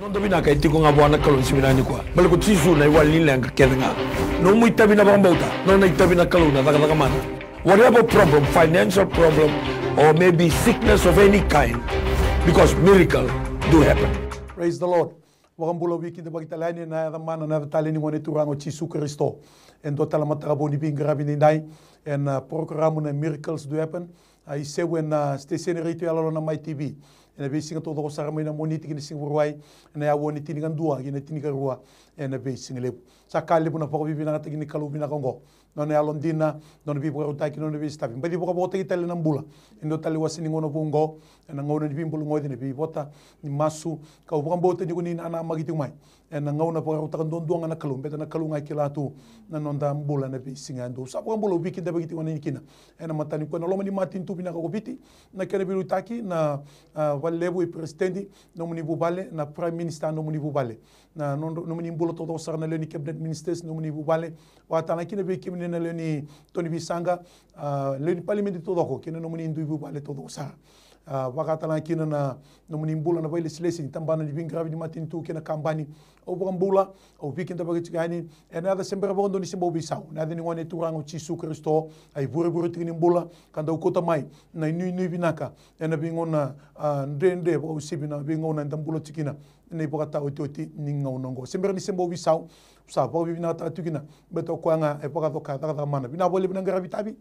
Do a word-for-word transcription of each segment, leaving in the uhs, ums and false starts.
Noda vinaka e tiko ga vua na Kalou ni siga vinaka nikua. Baleta ko Jisu na iwali ni leqa kece ga. Nomu itavi na vakabauta, nona itavi na Kalou na cakacaka mana. Whatever problem, financial problem, or maybe sickness of any kind, because miracle do happen. Praise the Lord. Vakabula, au veikidavaki tale yani ena yaca mana, na yaca talei ni Gone Turaga o Jisu Karisito. E dua tale na mataka vou ni veiqaravi edaidai ena, ah, porokaramu na Miracles Do Happen. A isevu ena, ah, siteseni retio yalololoma na Mai T V ena veisiga taucoko sara mai na Moniti ki na Siga Vakarauwai ena aua ni tinikadua ki na tinikarua ena veisiga levu. Sa ka levu na vakavinavinakataki ni Kalou vinaka oqo. Nona yalodina, nona veivakarautaki, nona veisotavi. Baci vakavotaki tale na bula e dua tale wase ni gauna vou oqo, ena gauna ni veibulugoci, na veivota, ni masu. Kau vakabauta ni ko ni nanamaki tiko mai ena gauna vakarautaka duadua ga na Kalou, baleta na Kalou ga e kila tu na noda bula ena veisiga yadua. Au sa vakabula, au veikidavaki tiko yani kina ena mataka nikua ena loma ni matanitu vinaka ko Viti, na kena veiliutaki, na, ah, valelevu i Peresitedi, nomuni vuvale, na Prime Minister, nomuni vuvale, na nodra, nomuni bula taucoko sara na lewe ni Cabinet Ministers, nomuni vuvale, vaka tale ga kina vei kemuni na lewe ni to ni veisaqa, ah, lewe ni Palimedi taucoko kei na nomuni dui vuvale taucoko sara. Ah, vaka tale ga kina na nomuni bula na vakailesilesi ni tabana ni veiqaravi ni matanitu kei na kabani. Au vakabula, au veikidavaki tiko yani ena yaca se bera vakadua ni se bau veisau, na yaca ni Gone Turaga o Jisu Karisito, a ivurevure tiko ni bula ka dau kauta mai na inuinui vinaka ena veigauna, ah, dredre, vakauasivi na veigauna eda bula tiko kina, ena ivakataotioti ni gauna oqo. Se bera ni se bau veisau, au sa vakavinavinakataka tiko kina, baleta o koya ga e vakacoka, cakacaka mana. Vinaka vakalevu na qaravi tavi.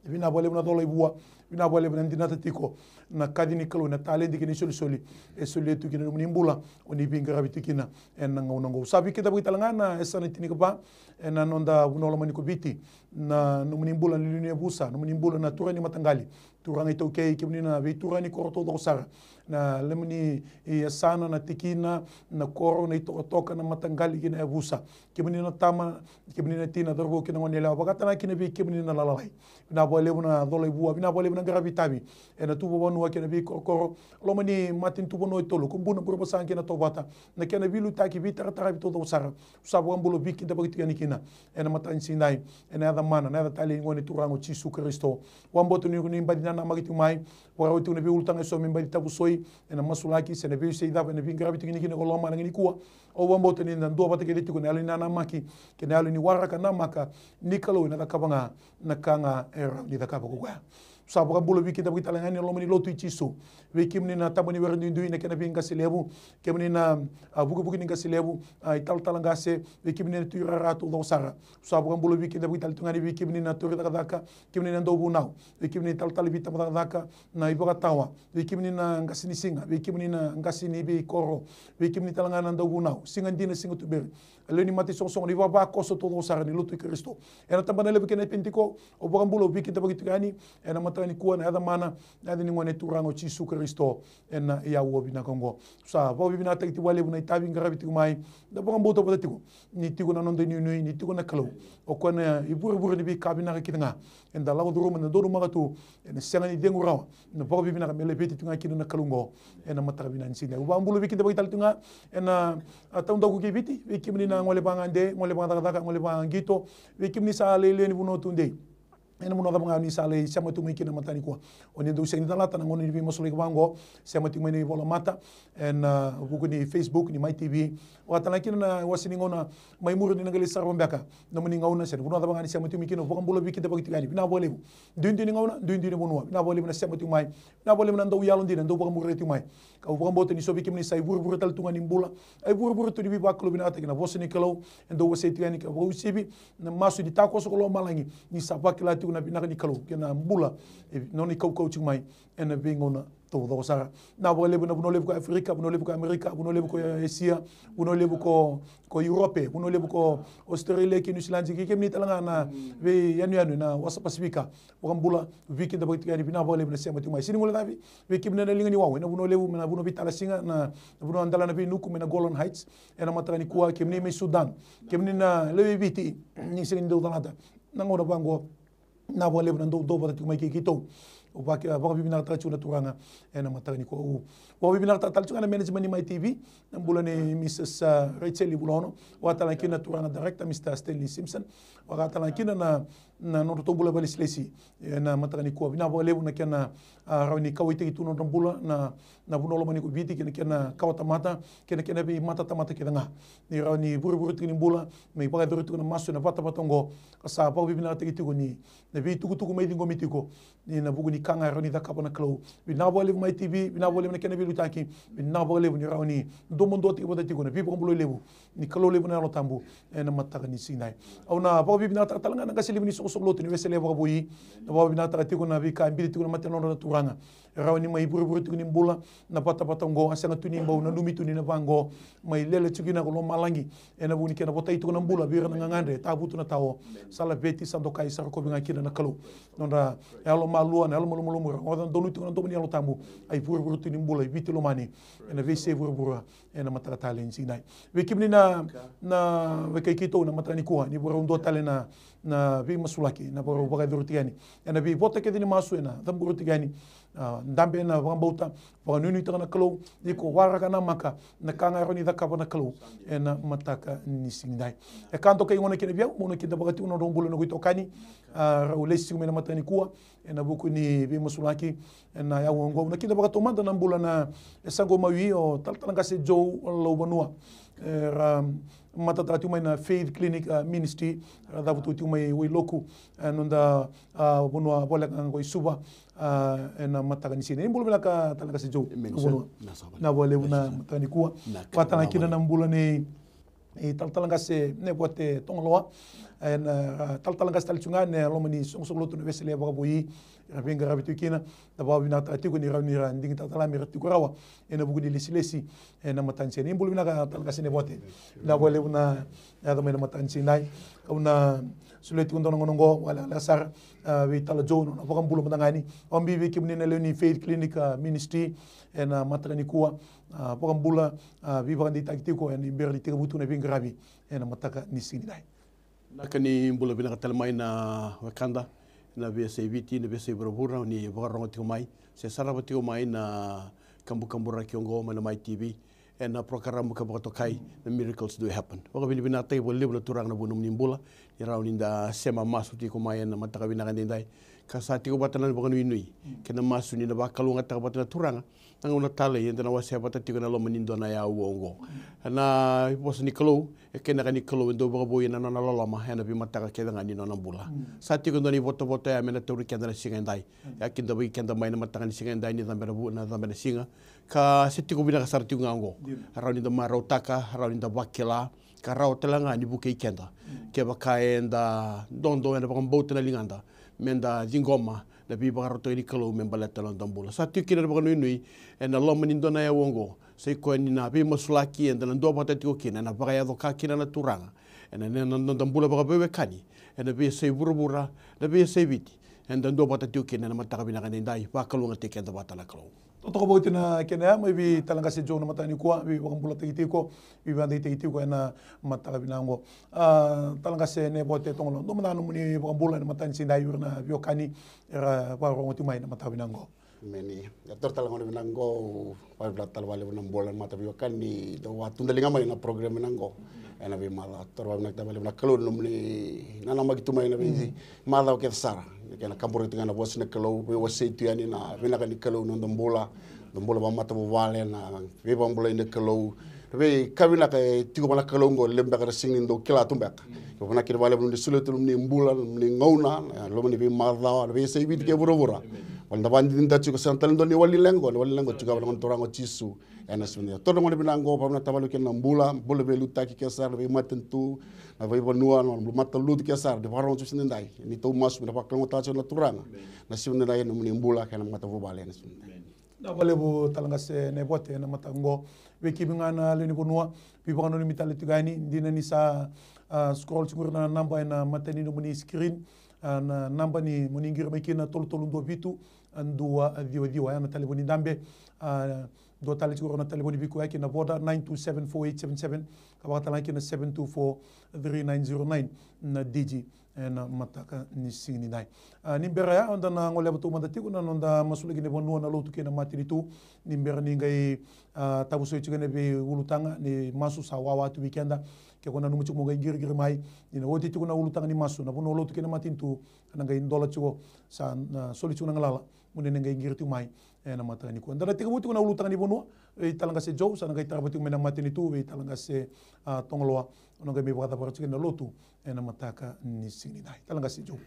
Vinaka vakalevu na cola i vua. Vinaka vakalevu na dinata tiko na kaci ni Kalou, na taledi kei na isolisoli e solia tu kina nomuni bula, o ni veiqaravi tiko kina ena gauna oqo. Au sa veikidavaki tale ga ena yasana tinikava ena noda vanua lomani ko Viti, na nomuni bula na lewe ni yavusa, nomuni bula na turaga ni mataqali, turaga iTaukei, kemuni na veituraga ni koro taucoko sara, na lewe ni yasana, na tikina, na koro, na itokatoka, na mataqali kei na yavusa, kemuni na tama, kemuni na tina, cauravou kei na goneyalewa, vaka tale ga kina vei kemuni na lala lalai. Vinaka vakalevu na cola i vua, vinaka vakalevu na qaravi tavi ena tuvavanua kei na veikorokoro, loma ni matanitu vanua e tolu, Kubuna, Burebasaga kei na Tovata, na kena veiliutaki, veitarataravi taucoko sara. Au sa vakabula, veikidavaki tiko yani kina ena mataka ni siga edai, ena yaca mana, na yaca talei ni Gone Turaga o Jisu Karisito. Au vakabauta ni ko ni baci nanamaki tiko mai, vakarau tiko na veiulutaga eso me baci tavusoi ena masulaki se na veiwasei cava ena veiqaravi tiko yani kina ko loma na siga nikua. Au vakabauta ni da duavata kece tiko ena yalo ni nanamaki kei na yalo ni waraka, namaka ni Kalou ena cakava ga na ka ga e rawa ni cakava ko koya. Au sa vakabula, veikidavaki tale ga yani ena loma ni lotu i Jisu, vei kemuni na tabana ni were duidui, na kena veiqase levu, kemuni na, ah, vukevuke ni qase levu, ah, italatala qase, vei kemuni na tuirara taucoko sara. Au sa vakabula, veikidavaki tale tu ga yani vei kemuni na tauri cakacaka, kemuni na dauvunau, vei kemuni na talatala ni veitabacakacaka, na ivakatawa, vei kemuni na qase ni siga, vei kemuni na qase ni veikoro, vei kemuni tale ga na dauvunau, siga dina, siga tuberi, a lewe ni mataisoqosoqo, na ivavakoso taucoko sara ni lotu i Karisito ena tabana levu kei na Penitiko. Au vakabula, au veikidavaki tiko yani ena mataka nikua ena yaca mana, na yaca ni Gone Turaga o Jisu Karisito, ena aua vinaka oqo. Au sa vakavinavinakataki tiko vakalevu na itavi qaravi tiko mai. Da vakabauta vata tiko ni tiko na noda inuinui, ni tiko na Kalou. O koya na ivurevure ni veika vinaka kece ga eda lako curuma, eda donumaka tu, ena sega ni cegu rawa na vakavinavinaka me laveti tu ga kina na Kalou oqo ena mataka vinaka ni siga. Au vakabula, veikidavaki tale tu ga ena, ah, taudaku kei Viti, vei kemuni na gole vagade, gole vagacakacaka, gole vaqito, vei kemuni sa lai lewe ni vanua tudei, ena vanua cava ga ni sa lai sema tu mai kina ena mataka nikua. O ni dau sega ni calata na gauna ni veimasulaki vaqo, sema tiko mai na ivolamata ena, ah, vuku ni Facebook ni Mai T V. Vaka tale ga kina na wase ni gauna mai muri ni na qai lai sarava beka nomuni gauna se na vanua cava ga ni sema tiko mai kina. Au vakabula, veikidavaki tiko yani, vinaka vakalevu. Duidui ni gauna, duidui ni vanua, vinaka vakalevu na sema tiko mai. Vinaka vakalevu na dau yalodina, dau vakamuria tiko mai. Kau vakabauta ni so vei kemuni sa ivurevure tale tu ga ni bula, a ivurevure tu ni veivakalouvinakataki, na vosa ni Kalou e dau wasei tiko yani, ka vakauasivi na masu ni takoso ko lomalagi, ni sa vakila tiko na vinaka ni Kalou kei na bula e nona ikaukau tiko mai ena veigauna taucoko sara. Vinaka vakalevu na vanua levu ko Aferika, vanua levu ko Amerika, vanua levu ko Esia, vanua levu ko, ko Europe, vanua levu ko Australia kei Niusiladi, kei kemuni tale ga na veiyanuyanu ena wasa Pasifika. Vakabula, veikidavaki tiko yani, vinaka vakalevu na sema tiko mai. Sega ni guilecavi vei kemuni na liga ni wau ena vanua levu, mai na vanua veitalasiga, na, na vanua dela na veinuku, mai na Golan Heights ena mataka nikua, kemuni mai Sudan, kemuni na lewe i Viti ni sega ni dau calata na gauna vaqo. Vinaka vakalevu na dau duavata tiko mai kei keitou. Au vaka, vakavinavinakataka tiko na Turaga ena mataka nikua. Au vakavinavinakataka tale tiko ga na management ni Mai T V, na bula nei Mrs, ah, Rachel Ivulaono, vaka tale ga kina na turaga director, Mr Stanley Simpson, vaka tale ga kina na, na na nodratou bula vakalesilesi ena mataka nikua. Vinaka vakalevu na kena, a, rawa ni kauwaitaki tu na nodra bula na, na vanua lomani ko Viti kei na kena kawatamata kei na kena veimatatamata kece ga. Ni rawa ni vuravura tiko ni bula me vakayacori tiko na masu ena vatavata oqo. Ka sa vakavinavinakataki tiko ni na veitukutuku mai ciqomi tiko ni na vuku ni ka ga e rawa ni cakava na Kalou. Vinaka vakalevu mai T V, vinaka vakalevu na kena veiliutaki, vinaka vakalevu ni rawa ni domodoataki vata tiko na veivakabulai levu ni Kalou levu na Yalo Tabu ena mataka ni siga edai. Au na vakavinavinakataka tale ga na qase levu ni soqosoqo lotu ni Wesele vakavoui. Na vakavinavinakataka tiko na veika e biuta tiko na mata ni nodra na turaga. E rawa ni mai vuravura tiko ni bula na vatavata oqo, a sega tu ni bau nanumi tu ni na vaqo mai lele tiko kina ko lomalagi ena vuku ni kena votai tiko na bula vei ira na gagadre, tavutu na tao, sa laveti, sa dokai, sa rokovi ga kina na Kalou. Nodra yalo malua, na yalo malumalumu, ra oca donu tiko na domo ni Yalo Tabu, a ivurevure tu ni bula i Viti lomani ena veiyasai vuravura ena mataka tale ni siga edai. Vei kemuni na, na veikai keitou na mataka nikua, ni vakarau dua tale na, na veimasulaki na vakarau vakayacori tiko yani ena veivota kece ni masu ena cabori tiko yani. A, dabe ena vakabauta, vakanuinuitaka na Kalou, iko waraka namaka na ka ga e rawa ni cakava na Kalou ena mataka ni siga edai. E ka dokai gona kina vei au, meu na kidavaka tiko na nodrau bula na noqu itokani, a, rau lesi tiko mai na mataka nikua ena vuku ni veimasulaki ena yau oqo. Au na kidavaka taumada na bula na yasaqu mawi, o Talatala Qase Joe Lauvanua, era matataka tiko mai na Faith Clinic, a, Ministry, era cavutu tiko mai Wailoku, e, noda, a, vanua voleka qo i Suva, a, ena mataka ni siga edai. Ni bula vinaka Talatala Qase Joe Lauvanua. Vinaka vakalevu na mataka nikua. Vakatalega kina na bula nei, e, Talatala Qase Nevote Togoloa, ena, a, Talatala Qase tale tu ga ena loma ni soqosoqo lotu na Wesele vakavoui, era veiqaravi tu kina. Na vakavinavinakataka tiko ni rawa ni ra digitaka tale ga me ra tiko rawa ena vuku ni lesilesi ena mataka ni siga edai. Ni bula vinaka Talatala Qase Nevote. Vinaka vakalevu na yaco mai na mataka ni siga edai. Au na solia tiko dua na gauna oqo vakalekaleka sara, a, vei Tala Joe, na vakabula mada ga yani. Au bibi vei kemuni na lewe ni Faith Clinic, a, Ministry ena mataka nikua, a, vakabula, a, veivakadeitaki tiko ena ibera ni tekivu tu na veiqaravi ena mataka ni siga edai. Vinaka, ni bula vinaka tale mai na wekada na veiyasai Viti, na veiyasai vuravura, ni vakarorogo tiko mai se sarava tiko mai na kabukaburaki oqo mai na Mai T V ena porokaramu ka vakatokai na Miracles Do Happen. Vakavinavinakataki vakalevu na Turaga na vua nomuni bula, ni rawa ni da sema masu tiko mai ena mataka vinaka edaidai. Ka sa tiko vata na vakanuinui kei na masu ni na vakalougatataka vata na Turaga na gauna talei eda na wasea vata tiko ena loma ni dua na aua oqo. Na vosa ni Kalou, e kena ka ni Kalou e dau vakavoui ena nona loloma ena veimataka kece ga ni nona bula. Sa tiko e dua na ivotavota ya me na tauri keda na siga edai. Ya kidavaki keda mai na mataka ni siga edai ni cabe na vu, na cabe na siga. Ka se tiko vinaka sara tiko ga oqo. E rawa ni da marautaka, rawa ni da vakila, ka rawa tale ga ni vukei keda. Kevaka eda dodo ena vakabauta na ligada me da ciqoma na veivakarautaki ni Kalou me baleta na noda bula. Sa tiko kina na vakanuinui ena loma ni dua na aua oqo, sa i koya ni na veimasulaki eda na duavata tiko kina ena vakayaco ka kina na Turaga ena, ena noda bula vakaveiwekani ena veiyasai vuravura, na veiyasai Viti. Eda duavata tiko kina ena mataka vinaka edaidai, vakalougatataki keda vata na Kalou. Totoka vakauti na kena ya mai vei Talatala Qase Joe na mataka nikua, veivakabulataki tiko, veivakadeitaki tiko ena mataka vinaka oqo. A, Talatala Qase Nevote Togoloa, dua mada na nomuni vakabula ena mataka ni siga edai vei ira na veiwekani era vakarorogo tiko mai na mataka vinaka oqo. Emeni. Ia, taura tale na gauna vinaka oqo, au vakavinavinaka tale vakalevu na bula na mata veiwekani, dau vakatudaliga mai na program vinaka oqo ena veimacawa. Taura vakavinavinaka tale vakalevu na Kalou na nomuni nanamaki tu mai na veimacawa kece sara. Kena kaburaki tiko ga na vosa ni Kalou, veiwasei tu yani na vinaka ni Kalou ena noda bula, na bula vakamatavuvale, na veivakabulai ni Kalou. Na veika vinaka e tiko vua na Kalou oqo, levu beka era sega ni dau kila tu beka. Kena vakavinavinaka vakalevu na nomuni solia tu na nomuni bula, na nomuni gauna ena loma ni veimacawa, na veiyasai Viti kei vuravura. Baleta da vakadidike tiko, sega tale ni dua na iwali leqa oqo, na iwali leqa oqo tiko ga vua na Gone Turaga o Jisu. Ena siga ni, taura na gauna vinaka oqo, vakavinavinaka tale vakalevu kina na bula, bula veiliutaki kece sara, na veimatanitu, na veivanua, na bula matalotu kece sara, ni vakarorogo tiko ena siga edaidai. Ni tou masu me na vakalougatataka tiko na Turaga na siga edaidai, na nomuni bula kei na matavuvale ena siga edaidai. Vinaka vakalevu Talatala Qase Nevote ena mataka oqo. Vei kemuni ga na lewe ni vanua, veivakananumi tale tiko yani, dina ni sa, a, scroll tiko na naba ena mata ni nomuni screen, a, na naba ni moni qiri mai kina, tolu tolu dua vitu, a, dua, a, ciwa ciwa, ya na talevoni dabe, a, Dua tale tiko na talevoni veikuyaki na Voda, nine two seven four eight seven seven, ka vakatalega kina seven two four three nine zero nine na Digi ena mataka ni siga nidai. A, ni bera ya, eda na goleva tu mada tiko na noda masulaki ni vanua, na lotu kei na matanitu. Ni bera ni qai, a, tavusoi tiko na veiulutaga ni masu sa wawa tu vei keda. Ke ko nanuma tiko mo qai qiriqiri mai, ni na oti tiko na ulutaga ni masu, na vanua, lotu kei na matanitu, na qai dola tiko, sa na soli tiko na galala mo ni na qai qiri tiko mai ena mataka nikua. Da na tekivu tiko na ulutaga ni vanua, vei Talaqase Joe, sa na qai tarava tiko mai na matanitu, vei Talaqase, a, Togoloa, o na qai mai vakacavara tiko na lotu ena mataka ni siga nidai. Talaqase Joe.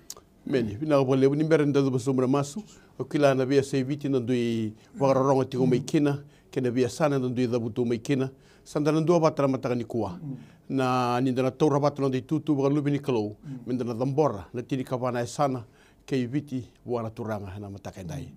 Meni, vinaka vakalevu. Ni bera ni da cuva sobu na masu, o kila na veiyasai Viti da dui vakarorogo tiko mai kina, kei na veiyasana da dui cavutu mai kina, sa da na duavata na mataka nikua. Na, ni da na taura vata na noda itutu vakaluve ni Kalou, me da na cabora na tinikava na yasana kei Viti vua na Turaga ena mataka edai.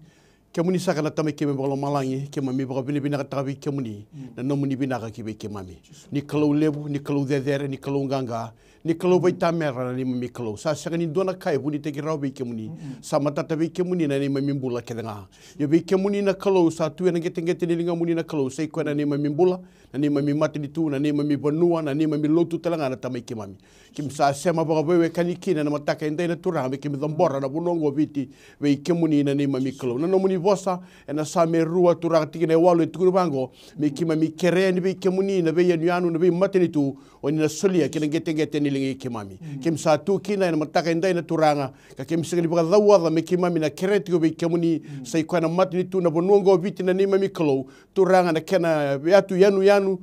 Kemuni saka na Tamai keimami vakalomalagi, keimami vakavinavinakataka vei kemuni na nomuni vinaka ki vei keimami. Ni Kalou levu, ni Kalou cecere, ni Kalou qaqa, ni Kalou vaitamera na neimami Kalou. Sa sega ni dua na ka e vunitaki rawa vei kemuni. Sa matata vei kemuni na neimami bula kece ga. Ia vei kemuni na Kalou, sa tu ena qeteqete ni ligamuni na Kalou, sa i koya na neimami bula, na neimami matanitu, na neimami vanua, na neimami lotu tale ga na Tamai keimami. Keimami sa sema vakaveiwekani kina ena mataka edai na Turaga, me keimami cabora na vanua oqo o Viti vei kemuni na neimami Kalou. Na nomuni vosa ena Same rua, Turaga, tikina e walu e tukuna vaqo, me keimami kerea yani vei kemuni na veiyanuyanu, na veimatanitu, o ni na solia ki na qeteqete ni liga i keimami. Keimami sa tu kina ena mataka edai na Turaga, ka keimami sega ni vakacauoca me keimami na kerea tiko vei kemuni, sa i koya na matanitu, na vanua oqo o Viti na neimami Kalou. Turaga, na kena veiyatu yanuyanu,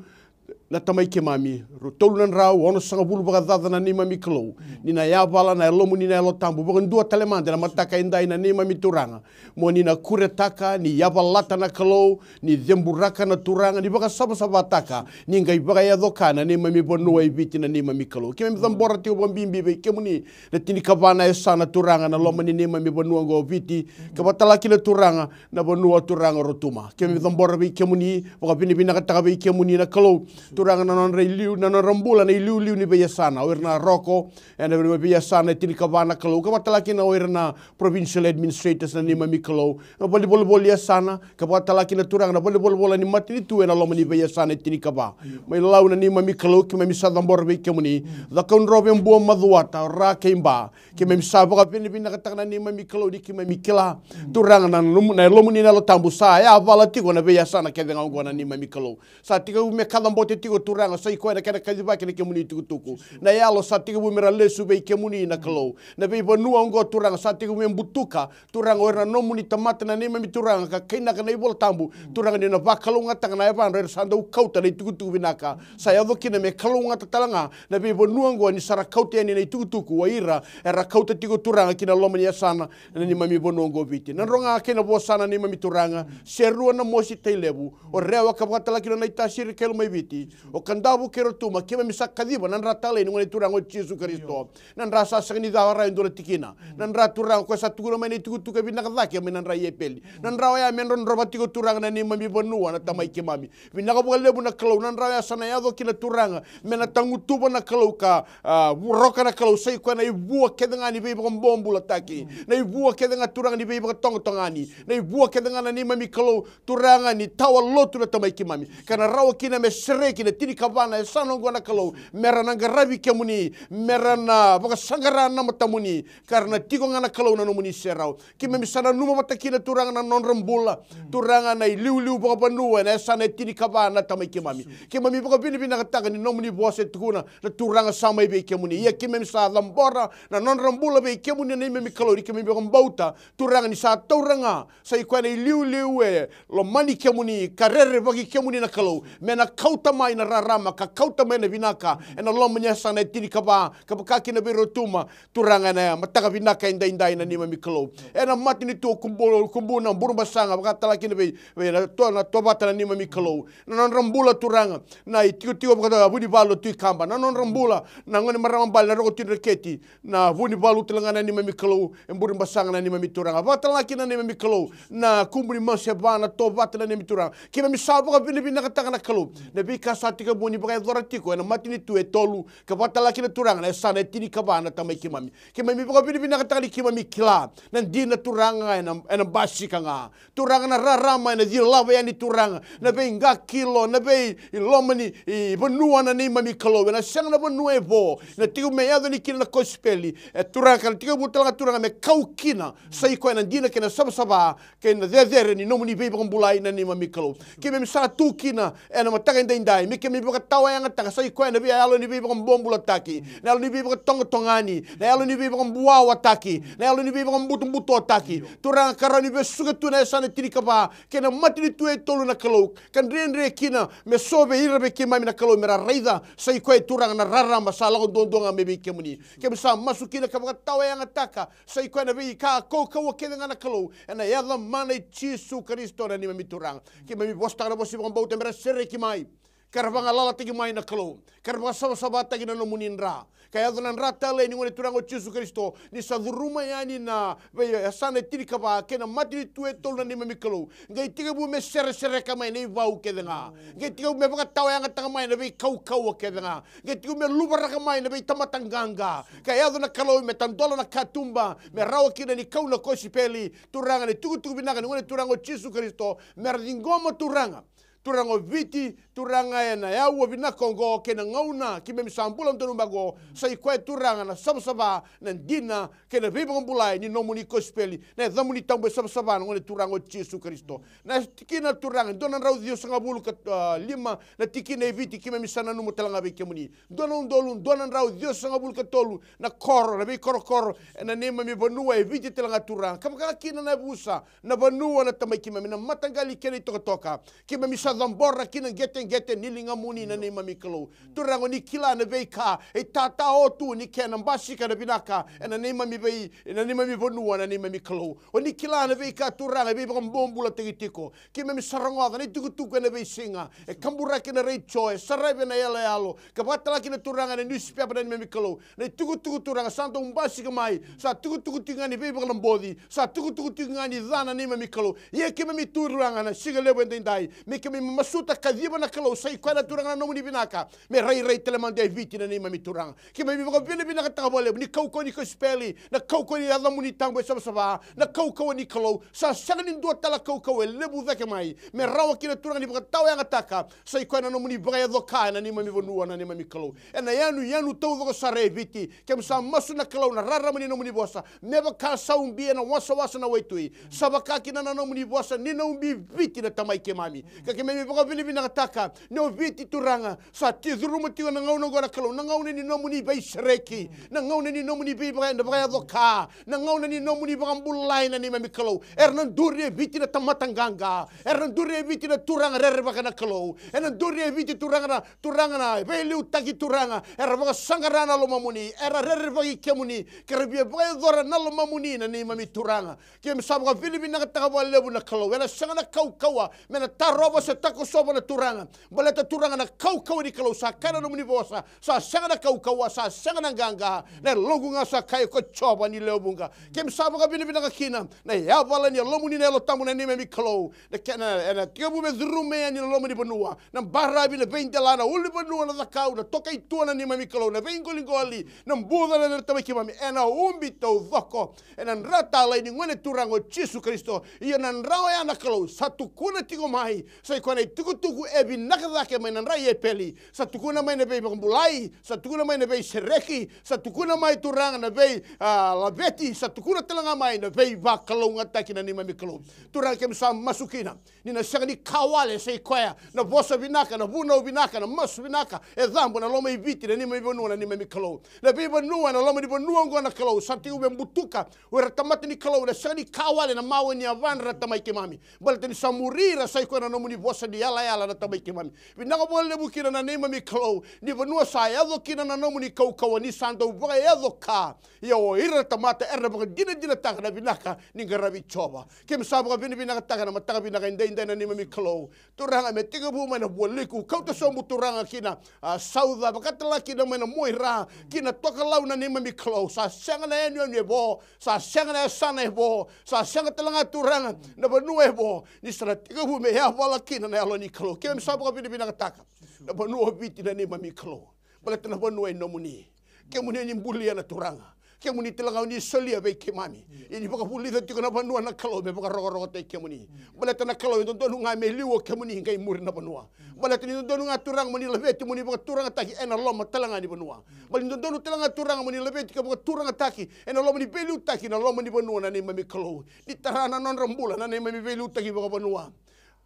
na Tamai keimami, ru-, tolu na drau onosagavulu vakacaca na neimami Kalou. Ni na yavala na Yalomuni na Yalo Tabu vakadua tale mada ena mataka edai na neimami Turaga. Mo ni na kuretaka, ni yavalata na Kalou, ni ceburaka na Turaga, ni vakasavasavataka, ni qai vakayaco ka na neimami vanua e Viti na neimami Kalou. Keimami cabora tiko vakabibi vei kemuni na tinikava na yasana, Turaga, na loma ni neimami vanua oqo o Viti, ka vakatalega kina, Turaga, na vanua, Turaga, o Rotuma. Keimami cabora vei kemuni, vakavinavinakataka vei kemuni na Kalou, Turaga, na nodra iliu, na nodra bula na iliuliu ni veiyasana, o ira na roko ena veiyasana e tinikava na Kalou, ka vakatalega kina o ira na provincial administrators na neimami Kalou, na valenivolavola ni yasana, ka vakatalega kina, Turaga, na valenivolavola ni matanitu ena loma ni veiyasana e tinikava. Mai Lau na neimami Kalou, keimami sa cabora vei kemuni, Cakaudrove, Buamacuata, Ra kei Ba. Keimami sa vakavinavinakataka na neimami Kalou ni keimami kila, Turaga, na nomu, na Yalomuni na Yalo Tabu sa yavala tiko na veiyasana kece ga oqo na neimami Kalou. Sa tekivu me kacabote tiko, Turaga, sa i koya na kena kacivaki na kemuni itukutuku. Na yalo sa tekivu me ra lesu vei kemuni na Kalou. Na veivanua oqo, Turaga, sa tekivu me butuka, Turaga, o ira na nomuni tamata na neimami Turaga, ka kainaka na iVola Tabu, Turaga, ni na vakalougatataka na yavadra era sa dau kauta na itukutuku vinaka. Sa yaco kina me kalougata tale ga na veivanua oqo ni sa ra kauta yani na itukutuku, o ira era kauta tiko, Turaga, ki na loma ni yasana na neimami vanua oqo o Viti. Na Nadroga kei Navua, sa na neimami Turaga, Serua, Namosi, Tailevu, o Rewa, ka vakatalega kina o Naitasiri kei Lomaiviti, o Kadavu kei Rotuma, keimami sa kaciva na dra talei ni Gone Turaga o Jisu Karisito. Na dra sa sega ni cala rawa e dua na tikina. Na dra, Turaga, koya sa tukuna mai na itukutuku e vinaka cake mai na dra i Epeli. Na dra oya me drodrova tiko, Turaga, na neimami vanua, na Tamai keimami. Vinaka vakalevu na Kalou, na dra oya sa na yaco kina, Turaga, me na tagutuva na Kalou ka, a, voroka na Kalou, sa i koya na ivua kece ga ni veivakabobulataki, na ivua kece ga, Turaga, ni veivakatogotogani, na ivua kece ga na neimami Kalou, Turaga, ni tawa lotu, na Tamai keimami, ka na rawa kina me sereki na tinikava na yasana oqo na Kalou, me ra na qaravi kemuni, me ra na vakasaqara na matamuni, ka ra na tiko ga na Kalou na nomuni serau. Keimami sa nanuma vata kina, Turaga, na nodra bula, Turaga, na iliuliu vakavanua ena yasana e tinikava, na Tamai keimami. Keimami vakavinavinakataka ni nomuni vosa e tukuna, na Turaga, sa mai vei kemuni. Ia keimami sa cabora na nodra bula vei kemuni, na neimami Kalou, ni keimami vakabauta, Turaga, ni sa taura ga, sa i koya na iliuliu e lomani kemuni ka rerevaki kemuni na Kalou, me na kauta mai na rarama ka kauta mai na vinaka ena loma ni yasana e tinikava, ka vaka kina vei Rotuma, Turaga, ena mataka vinaka edaidai, na neimami Kalou. Ena matanitu o Kubu, Kubuna, Burebasaga, vakatalega kina vei, vei na tua, na Tovata, na neimami Kalou. Na nodra bula, Turaga, na itikotiko vakavunivalu, Tui Kaba, na nodra bula na gone marama bale, na Roko Tui Dreketi, na vunivalu talega, na neimami Kalou, e Burebasaga, na neimami Turaga. Vakatalega kina, na neimami Kalou, na Kubu ni Maseva, na Tovata, na neimami Turaga. Keimami sa vakavinavinakataka, na Kalou, na veika sa tekivu ni vakayacora tiko ena matanitu e tolu, ka vakatalaki na Turaga na yasana e tinikava na Tamai keimami. Keimami vakavinavinakataka ni keimami kila na dina Turaga ena, ena basika ga. Turaga na rarama ena cilava yani Turaga, na veiqakilo, na vei loma ni i vanua na neimami Kalou. Ena sega na vanua e vo, na tiko me yaco ni kina na kosipeli. E Turaga ka na tekivu tale ga Turaga me kau kina, sa i koya na dina kei na savasava, kei na cecere ni nomuni veivakabulai na neimami Kalou. Keimami sa tu kina ena mataka edaidai, me keimami vakatawayagataka sa i koya na veiyalo ni veivakabobulataki, na yalo ni veivakatogotogani, na yalo ni veivakabuawataki, na yalo ni veivakabutobutoataki. Turaga ka rawa ni vesuka tu na yasana tinikava, kei na matanitu e tolu na Kalou, ka dredre kina me so vei ira vei keimami na Kalou me ra raica sa i koya e Turaga na rarama sa lako duadua ga mai vei kemuni. Keimami sa masu kina ka vakatawayagataka sa i koya na veika kaukauwa kece ga na Kalou, ena yaca mana i Jisu Karisito na neimami Turaga. Keimami vosataka na vosa ni vakabauta me ra sereki mai, ka ra vagalalataki mai na Kalou, ka ra vakasavasavataki na nomuni dra. Ka yaco na dra talei ni Gone Turaga o Jisu Karisito, ni sa curuma yani na veiyasana e tinikava kei na matanitu e tolu na neimami Kalou. Qai tekivu me seresereka mai na ivau kece ga. Qai tekivu me vakatawayagataka mai na veikaukauwa kece ga. Qai tekivu me luvaraka mai na veitamata qaqa. Ka yaco na Kalou me tadola na katuba, me rawa kina ni kau na kosipeli. Turaga, na itukutuku vinaka ni Gone Turaga o Jisu Karisito, me ra ciqoma Turaga. Turaga o Viti, Turaga, ena yaua vinaka oqo kei na gauna keimami sa bula donumaka oqo, sa i koya Turaga na savasava, na dina kei na veivakabulai ni nomuni kosipeli. Na yacamuni tabu e savasava na Gone Turaga o Jisu Karisito. Na tikina Turaga, dua na drau ciwasagavulu ka, a, lima na tikina e Viti, keimami sa nanuma tale ga vei kemuni. Dua na udolu dua na drau ciwasagavulu ka tolu na koro, na veikorokoro ena neimami vanua e Viti tale ga Turaga. Ka vaka kina na yavusa, na vanua na Tamai keimami, na mataqali kei na itokatoka. Keimami sa cabora kina qeteqete ni ligamuni na neimami Kalou. Turaga, o ni kila na veika e tatao tu ni kena basika na vinaka ena neimami vei, ena neimami vanua na neimami Kalou. O ni kila na veika Turaga e veivakabobulataki tiko. Keimami sa rogoca na itukutuku ena veisiga, e kaburaki na retio, e sarava na iyaloyalo, ka vakatalaki na Turaga na niusipepa na neimami Kalou. Na itukutuku Turaga sa dau basika mai, sa tukutuku tiko ga ni veivakalaboti, sa tukutuku tiko ga ni ca na neimami Kalou. Ia keimami Turaga na siga levu edaidai, me keimami masuta kaciva na Kalou, sa i koya na Turaga na nomuni vinaka, me rairai tale mada e Viti na neimami Turaga. Keimami vakavinavinakataka vakalevu ni kaukauwa ni kosipeli, na kaukauwa ni yacamuni tabu e savasava, na kaukauwa ni Kalou. Sa sega ni dua tale kaukauwa e levu cake mai me rawa kina Turaga ni vakatawayagataka, sa i koya na nomuni vakayaco ka ena neimami vanua na neimami Kalou. Ena yanuyanu taucoko sara e Viti, keimami sa masu na Kalou na rarama ni nomuni vosa, me vaka sa ubi ena wasawasa na waitui, sa vaka kina na nomuni vosa ni na ubi Viti na Tamai keimami. Ka keimami vakavinavinakataka ni o Viti Turaga, sa tiko curuma tiko na gauna oqo na Kalou, na gauna ni nomuni veisereki, na gauna ni nomuni veivaka, na vakayaco ka, na gauna ni nomuni vakabulai na neimami Kalou. Era na duri e Viti na tamata qaqa, era na duri e Viti na turaga rerevaka na Kalou, era na duri e Viti Turaga na, Turaga na veiliutaki Turaga, era vakasaqara na lomamuni, era rerevaki kemuni, ka ra via vakayacora na lomamuni na neimami Turaga. Keimami sa vakavinavinakataka vakalevu na Kalou, ena sega na kaukauwa me na tarova se takosova na Turaga. Baleta Turaga na kaukauwa ni Kalou, sa kaya na nomuni vosa, sa sega na kaukauwa, sa sega na qaqa, na yaloqu ga sa kaya ko Jiova ni lewe vuqa. Keimami sa vakavinavinaka kina na yavala ni Yalomuni na Yalo Tabu na neimami Kalou. Na kena, ena tekivu me curuma yani na loma ni vanua, na baravi, na veidela, na ulunivanua, na cakau, na tokaitua na neimami Kalou, na veiqoliqoli, na buca na Tamai keimami, ena ubi taucoko ena dra talei ni Gone Turaga o Jisu Karisito. Ia na dra oya na Kalou sa tukuna tiko mai, sa i koya na itukutuku e vinaka cake mai na dra i Epeli. Sa tukuna mai na veivakabulai, sa tukuna mai na veisereki, sa tukuna mai Turaga na vei, a, laveti, sa tukuna tale ga mai na veivakalougatataki na neimami Kalou. Turaga, keimami sa masu kina ni na sega ni ka wale, sa i koya na vosa vinaka, na vunau vinaka, na masu vinaka e cabo ena loma i Viti na neimami vanua na neimami Kalou. Na veivanua ena loma ni vanua oqo na Kalou sa tekivu me butuka o ira tamata ni Kalou, na sega ni ka wale na mawe ni yavadra na Tamai keimami. Baleta ni sa muri ira sa i koya na nomuni vosa ni yalayala na Tamai keimami. Vinaka vakalevu kina na neimami Kalou, ni vanua sa yaco kina na nomuni kaukauwa, ni sa dau vakayaco ka. Ia o ira na tamata era na vakadinadinataka na vinaka ni qaravi Jiova. Keimami sa vakavinavinakataka na mataka vinaka edaidai na neimami Kalou. Turaga, me tekivu mai na Vualiku, kauta sobu Turaga ki na, a, Sauca, vaka tale ga kina mai na Moira ki na Tokalau na neimami Kalou. Sa sega na yanuyanu e vo, sa sega na yasana e vo, sa sega tale ga Turaga na vanua e vo, ni sa na tekivu me yavala kina na Yalo ni Kalou. Keimami sa vakavinavinakataka Na vanua o Viti na neimami Kalou. Baleta na vanua e nomuni. Kemuni ni bulia na Turaga. Kemuni tale ga o ni solia vei keimami. Ia ni vakavulica tiko na vanua na Kalou me vakarokorokotaki kemuni. Baleta na Kalou e dodonu ga me liu o kemuni qai muri na vanua. Baleta ni dodonu ga Turaga mo ni laveti mo ni vakaturagataki ena loma tale ga ni vanua. Baleta ni dodonu tale ga Turaga mo ni laveti ka vakaturagataki ena loma ni veiliutaki na loma ni vanua na neimami Kalou. Ni tara na nodra bula na neimami veiliutaki vakavanua.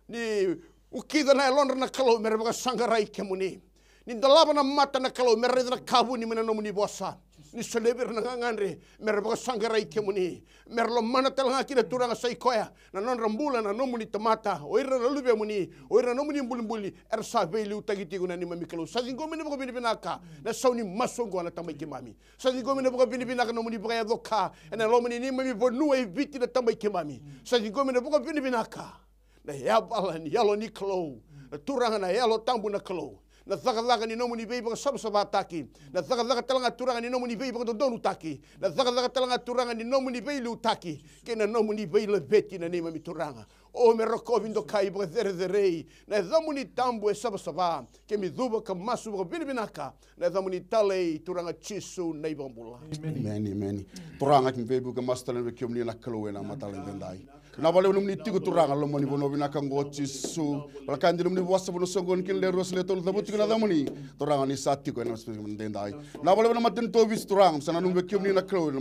Ni ukica na yalodra na Kalou me ra vakasaqarai kemuni. Ni dolava na mata na Kalou me ra raica na ka vuni mai na nomuni vosa. Ni solia vei ira na gagadre me ra vakasaqarai kemuni. Me ra lomana tale ga kina Turaga sa i koya na nodra bula na nomuni tamata, o ira na luvemuni, o ira na nomuni bulibuli, era sa veiliutaki tiko na neimami Kalou. Sa ciqomi na vakavinavinaka na sau ni masu oqo na tamai keimami. Sa ciqomi na vakavinavinaka na nomuni vakayaco ka ena loma ni neimami vanua e Viti na tamai keimami. Sa ciqomi na vakavinavinaka. Na yavala ni yalo ni Kalou. Na Turaga na yalo tabu na Kalou. Na cakacaka ni nomuni veivakasavasavataki. Na cakacaka tale ga Turaga ni nomuni veivakadodonutaki. Na cakacaka tale ga Turaga ni nomuni veiliutaki. Kei na nomuni veilaveti na neimami Turaga. O me rokovi dokai vakacerecerei. Na yacamuni tabu e savasava. Keimami cuva ka masu vakavinavinaka. Na yacamuni talei Turaga Jisu na iVakabula. Emeni. Emeni, emeni. Turaga keimami veivuke masu tale vei kemuni na Kalou ena mataka edaidai. Vinaka vakalevu nomuni tiko Turaga loma ni vanua vinaka oqo Jisu. Vaka e dina nomuni vosa vanua soqoni kina le rua sa le tolu cavuti tiko na yacamuni. Turaga ni sa tiko ena mataka edaidai. Vinaka vakalevu na matanitu o Viti Turaga sa nanumi vei kemuni na Kalou ena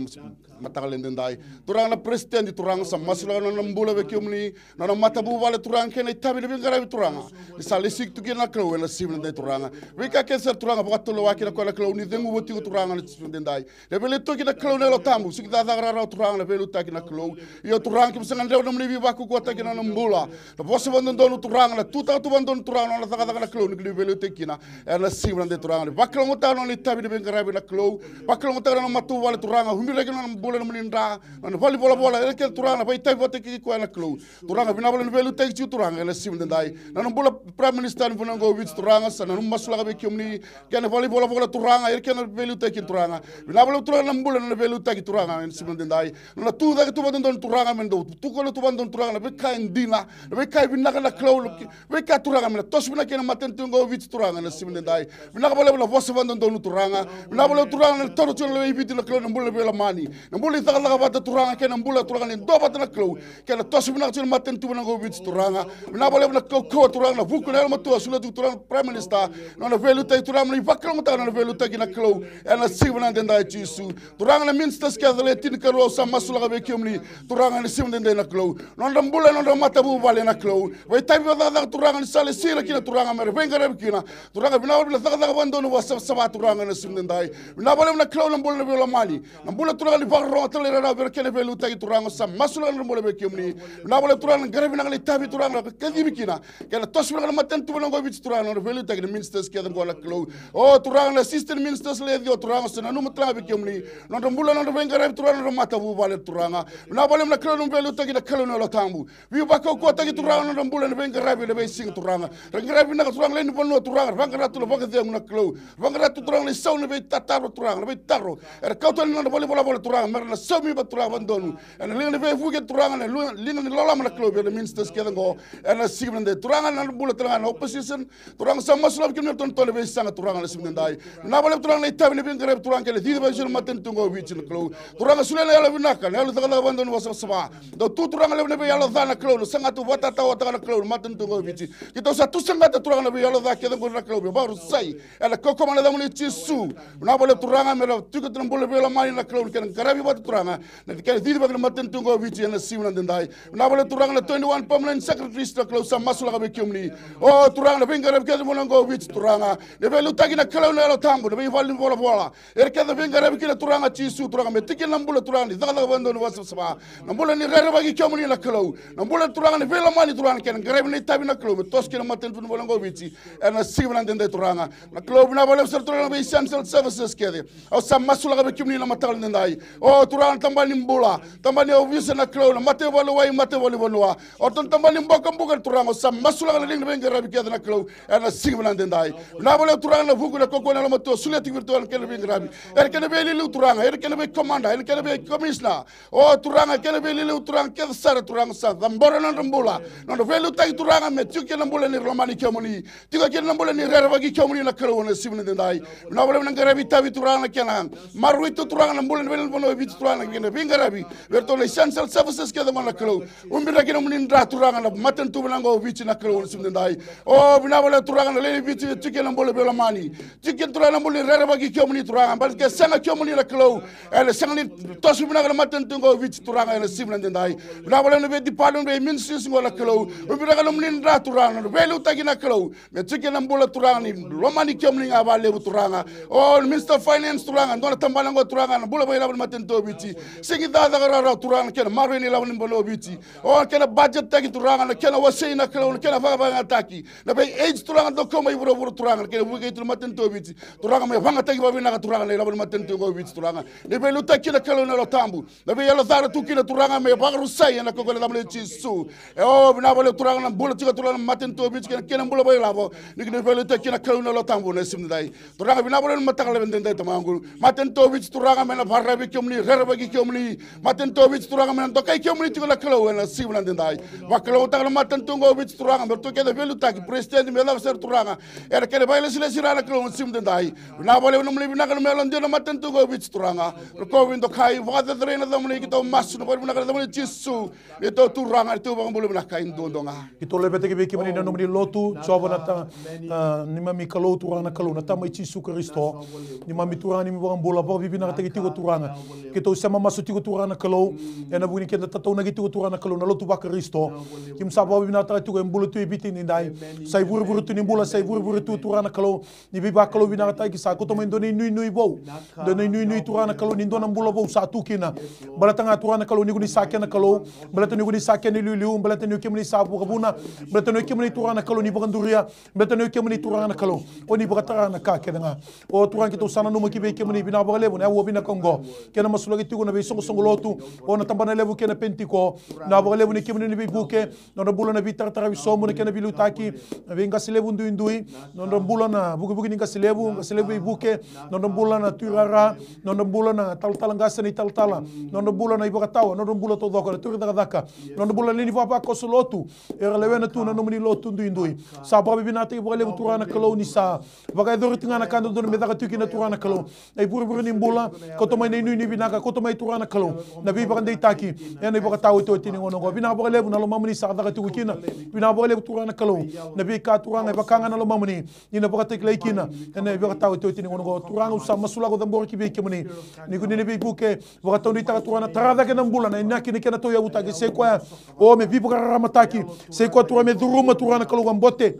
mataka edaidai. Turaga na peresitedi Turaga sa masulaka na nona bula vei kemuni. Na nona matavuvale Turaga kei na itavi ni veiqaravi Turaga. Ni sa lesi tu kina na Kalou ena siga edaidai Turaga. Veika kece sara Turaga vakatulewaki na koya na Kalou ni ceguva tiko Turaga na siga edaidai. Na veiliutaki na Kalou na Yalo Tabu, sega ni cakacaka rawarawa Turaga na veiliutaki na Kalou. Io Turaga keimami sa gadreva na nomuni veivakaukauwataki na nona bula. Na vosa vakadodonu Turaga, na tutaka tu vakadodonu Turaga na nona cakacaka na Kalou ni kena veiliutaki kina. Ena siga edaidai Turaga. Vakalougatataka na nona itavi ni veiqaravi na Kalou. Vakalougatataka na nona matavuvale Turaga. Umiraki na nona bula na nomuni dra. Na nona valenivolavola, era kece Turaga na vakaitavi vata kei koya na Kalou. Turaga vinaka vakalevu na veiliutaki tiko Turaga ena siga edaidai. Na nona bula Prime Minister ni vanua oqo o Viti Turaga sa nanuma masulaka vei kemuni. Kei na valenivolavola Turaga, era kece na veiliutaki Turaga. Vinaka vakalevu Turaga na bula na nona veiliutaki Turaga ena siga edaidai. Na nona tucake tu vakadodonu Turaga me dau tukuna tu vakadodonu Turaga na veika e dina, na veika e vinaka na Kalou. Veika Turaga me na toso vinaka kina na matanitu oqo o Viti Turaga ena siga edaidai. Vinaka vakalevu na vosa vakadodonu Turaga. Vinaka vakalevu Turaga na taura tiko na lewe i Viti na Kalou na bula na veilomani. Na bula ni cakacaka vata Turaga kei na bula Turaga ni duavata na Kalou. Kei na toso vinaka tiko na matanitu oqo o Viti Turaga. Vinaka vakalevu na kaukauwa Turaga na vuku na yalomatua solia tiko Turaga na Prime Minister. Na nona veiliutaki Turaga me na ivakalougatataka na nona veiliutaki na Kalou. Ena siga edaidai Jisu. Turaga na ministers kece le tinikarua au sa masulaka vei kemuni. Turaga ena siga edaidai na Kalou. Nodra bula, nodra matavuvale na Kalou. Vakaitavi vakacakacaka Turaga ni sa lesi ira kina Turaga me ra veiqaravi kina. Turaga vinaka vakalevu na cakacaka vakadodonu vakasavasava Turaga ena siga edaidai. Vinaka vakalevu na Kalou na bula na veilomani. Na bula Turaga ni vakarorogo talairawarawa vei ira kei na veiliutaki Turaga sa masulaka na bula vei kemuni. Vinaka vakalevu Turaga na qaravi vinaka na itavi Turaga na kacivi kina. Kei na toso vinaka na matanitu oqo o Viti Turaga na nodra veiliutaki na ministers kece oqo na Kalou. O Turaga na assistant ministers le ciwa Turaga sa nanuma tale ga vei kemuni. Nodra bula nodra veiqaravi Turaga nodra matavuvale Turaga. Vinaka vakalevu na Kalou na veiliutaki na Kalou na Yalo Tabu. Veivakaukauwataki Turaga na nodra bula na veiqaravi na veisiga Turaga. Ra qaravi vinaka Turaga lewe ni vanua Turaga. Ra vaqara tu na vakacegu na Kalou. Vaqara tu Turaga na isau na veitataro Turaga na veitaro. Era kauta na nodra valenivolavola Turaga me ra na saumi vata Turaga vakadodonu. Ena liga ni veivuke Turaga na liga ni loloma na Kalou vei ira na ministers kece oqo. Ena siga edaidai Turaga na bula tale ga na opposition. Turaga sa masulaka vei kemuni na tonatona veisaqa Turaga na siga edaidai. Vinaka vakalevu Turaga na itavi ni veiqaravi Turaga kei na cicivaki na matanitu oqo o Viti na Kalou. Turaga solia na yalo vinaka na yalo cakacaka vakadodonu vakasavasava. Dau tu Turaga levu na veiyalo ca na Kalou na sagata vakatatawataka na Kalou na matanitu oqo o Viti. Keitou sa tu sagata Turaga na veiyalo ca kece oqo na Kalou me vakarusai. Ena kaukauwa na yacamuni Jisu. Vinaka vakalevu Turaga me ra tiko tu na bula veilomani na Kalou ni kena qaravi vata Turaga. Na kena cicivaki na matanitu oqo o Viti ena siga edaidai. Vinaka vakalevu Turaga na twenty-one permanent secretaries na Kalou sa masulaka vei kemuni. O Turaga na veiqaravi kece vanua oqo o Viti Turaga. Na veiliutaki na Kalou na Yalo Tabu na veivale ni volavola. Era kece veiqaravi kina Turaga Jisu Turaga me tiki na bula Turaga ni cakacaka vakadodonu vakasavasava. Na bula ni rerevaki kemuni na Kalou. Na bula Turaga ni veilomani Turaga na kena qaravi na itavi na Kalou me toso kina matanitu ni vanua oqo o Viti. Ena siga edaidai Turaga. Na Kalou vinaka vakalevu sara Turaga na vei essential services kece. Au sa masulaka vei kemuni na mataka edaidai. O Turaga na tabana ni bula, tabana ni ovisa na Kalou, na mataivakalewai, mataivakalevanoa. O ratou na tabana ni bokobuka na Turaga, au sa masulaka na liga ni veiqaravi kece na Kalou. Ena siga vinaka edaidai. Vinaka vakalevu Turaga na vuku na kaukauwa na yalomatua solia tiko vei iratou na kena veiqaravi. Era kena veiliuliu Turaga, era kena veikomada, era kena veikomishina. O Turaga kena veiliuliu Turaga kece sara Turaga, sa cabora na nodra bula. Na nodra veiliutaki Turaga, me tiko kina na bula ni ra lomani kemuni. Tiko kina na bula ni ra rerevaki kemuni na Kalou ena siga ni daidai. Vinaka vakalevu na qaravi itavi Turaga na kena maroroi tu Turaga na bula ni veivanua o Viti Turaga na kena veiqaravi vei iratou na essential services kece qo na Kalou. Ubiraki na nomuni dra Turaga na matanitu vinaka qo o Viti na Kalou ena siga ni daidai. O vinaka vakalevu Turaga na lewe ni Viti, tiko kina na bula veilomani. Tiko kina Turaga na bula ni rerevaki kemuni Turaga. Baleta ke sega kemuni na Kalou, ena sega ni toso vinaka na matanitu qo o Viti Turaga ena siga ni daidai. Vinaka vakalevu na veidepartment, veiministries qo na Kalou. Ubiraka na nomuni dra Turaga na veiliutaki na Kalou. Me tiko kina na bula Turaga ni lomani kemuni ga vakalevu Turaga. O Minister of Finance Turaga, dua na tabana qo Turaga na bula vakailavo ni matanitu o Viti. Sega ni cakacaka rawarawa Turaga na kena maroroi na ilavo ni vanua o Viti. O na kena budget taki Turaga, na kena wasei na Kalou, na kena vakavakayagataki. Na vei aids Turaga dau kau mai vuravura Turaga, na kena vukei tu na matanitu o Viti. Turaga me vakayagataki vakavinaka Turaga na ilavo ni matanitu qo o Viti Turaga. Ni veiliutaki kina Kalou na Yalo Tabu. Na veiyalo ca era tu kina Turaga me vakarusai ena kaukaua ni yacamuni Jisu. E o vinaka vakalevu Turaga na bula tiko Turaga na matanitu o Viti kei na kena bula vakailavo. Ni kena veiliutaki kina Kalou na Yalo Tabu ena siga ni daidai. Turaga vinaka vakalevu na mataka lailai edaidai tamaqu. Matanitu o Viti Turaga me na vakararavi kemuni, rerevaki kemuni. Matanitu o Viti Turaga me na dokai kemuni tiko na Kalou ena siga ni daidai. Vakalougatataka na matanitu qo o Viti Turaga me ratou kece veiliutaki, president me yacova sara Turaga. Ena kena vakailesilesi ra na Kalou ena siga ni daidai. Vinaka vakalevu na nomuni vinaka na nomuni yalodina na matanitu qo o Viti Turaga. Rokovi, dokai, vakacerecerei na yacamuni, keitou masu ena vakavinavinaka na yacamuni Jisu. Neitou Turaga, neitou iVakabula vinaka e duadua ga. Keitou laveta ki vei kemuni na nomuni lotu, Jiova na ta, a, neimami Kalou Turaga na Kalou, na Tama i Jisu Karisito. Neimami Turaga, neimami iVakabula, vakavinavinakataki tiko Turaga. Keitou sema masu tiko Turaga na Kalou, ena vuku ni keda tataunaki tiko Turaga na Kalou, na lotu vaKarisito. Keimami sa vakavinavinakataka tiko e bula tu e Viti ni daidai. Sa ivurevure tu ni bula, sa ivurevure tu Turaga na Kalou. Ni veivakalouvinakataki sa koto mai dua na inuinui vou. Dua na inuinui Turaga na Kalou ni dua na bula vou sa tu kina. Baleta ga Turaga na Kalou ni ko ni sa kena Kalou. Baleta ni ko ni sa kena iliuliu. Baleta ni o kemuni sa vakavuna. Baleta ni o kemuni Turaga na Kalou ni vakaduria. Baleta ni o kemuni Turaga na Kalou. O ni vakatara na ka kece ga. O Turaga keitou sa nanuma ki vei kemuni vinaka vakalevu na aua vinaka oqo. Kena masulaki tiko na veisoqosoqo lotu. O na tabana levu kei na Penitiko. Vinaka vakalevu ni kemuni ni veivuke. Nodra bula na veitarataravi sobu, na kena veiliutaki, na veiqase levu duidui, nodra bula na vukivuki ni qase levu, qase levu veivuke, nodra bula na tuirara, nodra bula na talatala qase na italatala, nodra bula na ivakatawa, nodra bula taucoko na turi cakacaka, nodra bula na lewe ni vavakoso lotu, era lewena tu na nomuni lotu duidui. Sa vakavinavinakataki vakalevu Turaga na Kalou ni sa vakayacori tiko ga na ka dodonu me caka tiko kina Turaga na Kalou. Na ivurevure ni bula, kauta mai na inuinui vinaka, kauta mai Turaga na Kalou. Na veivakadeitaki, ena ivakataotioti ni gauna oqo. Vinaka vakalevu na lomamuni sa caka tiko kina. Vinaka vakalevu Turaga na Kalou. Na veika Turaga e vaka ga na lomamuni. Ni na vakatakilai kina. Ena ivakataotioti ni gauna oqo. Turaga au sa masulaka au cabora ki vei kemuni. Ni ko ni na veivuke. Vakataudeitaka Turaga na tara cake na bula. Na inaki ni kena tauyavutaki. Sai koya. O me veivakararamataki. Sai koya Turaga me curuma Turaga na Kalou ka bote.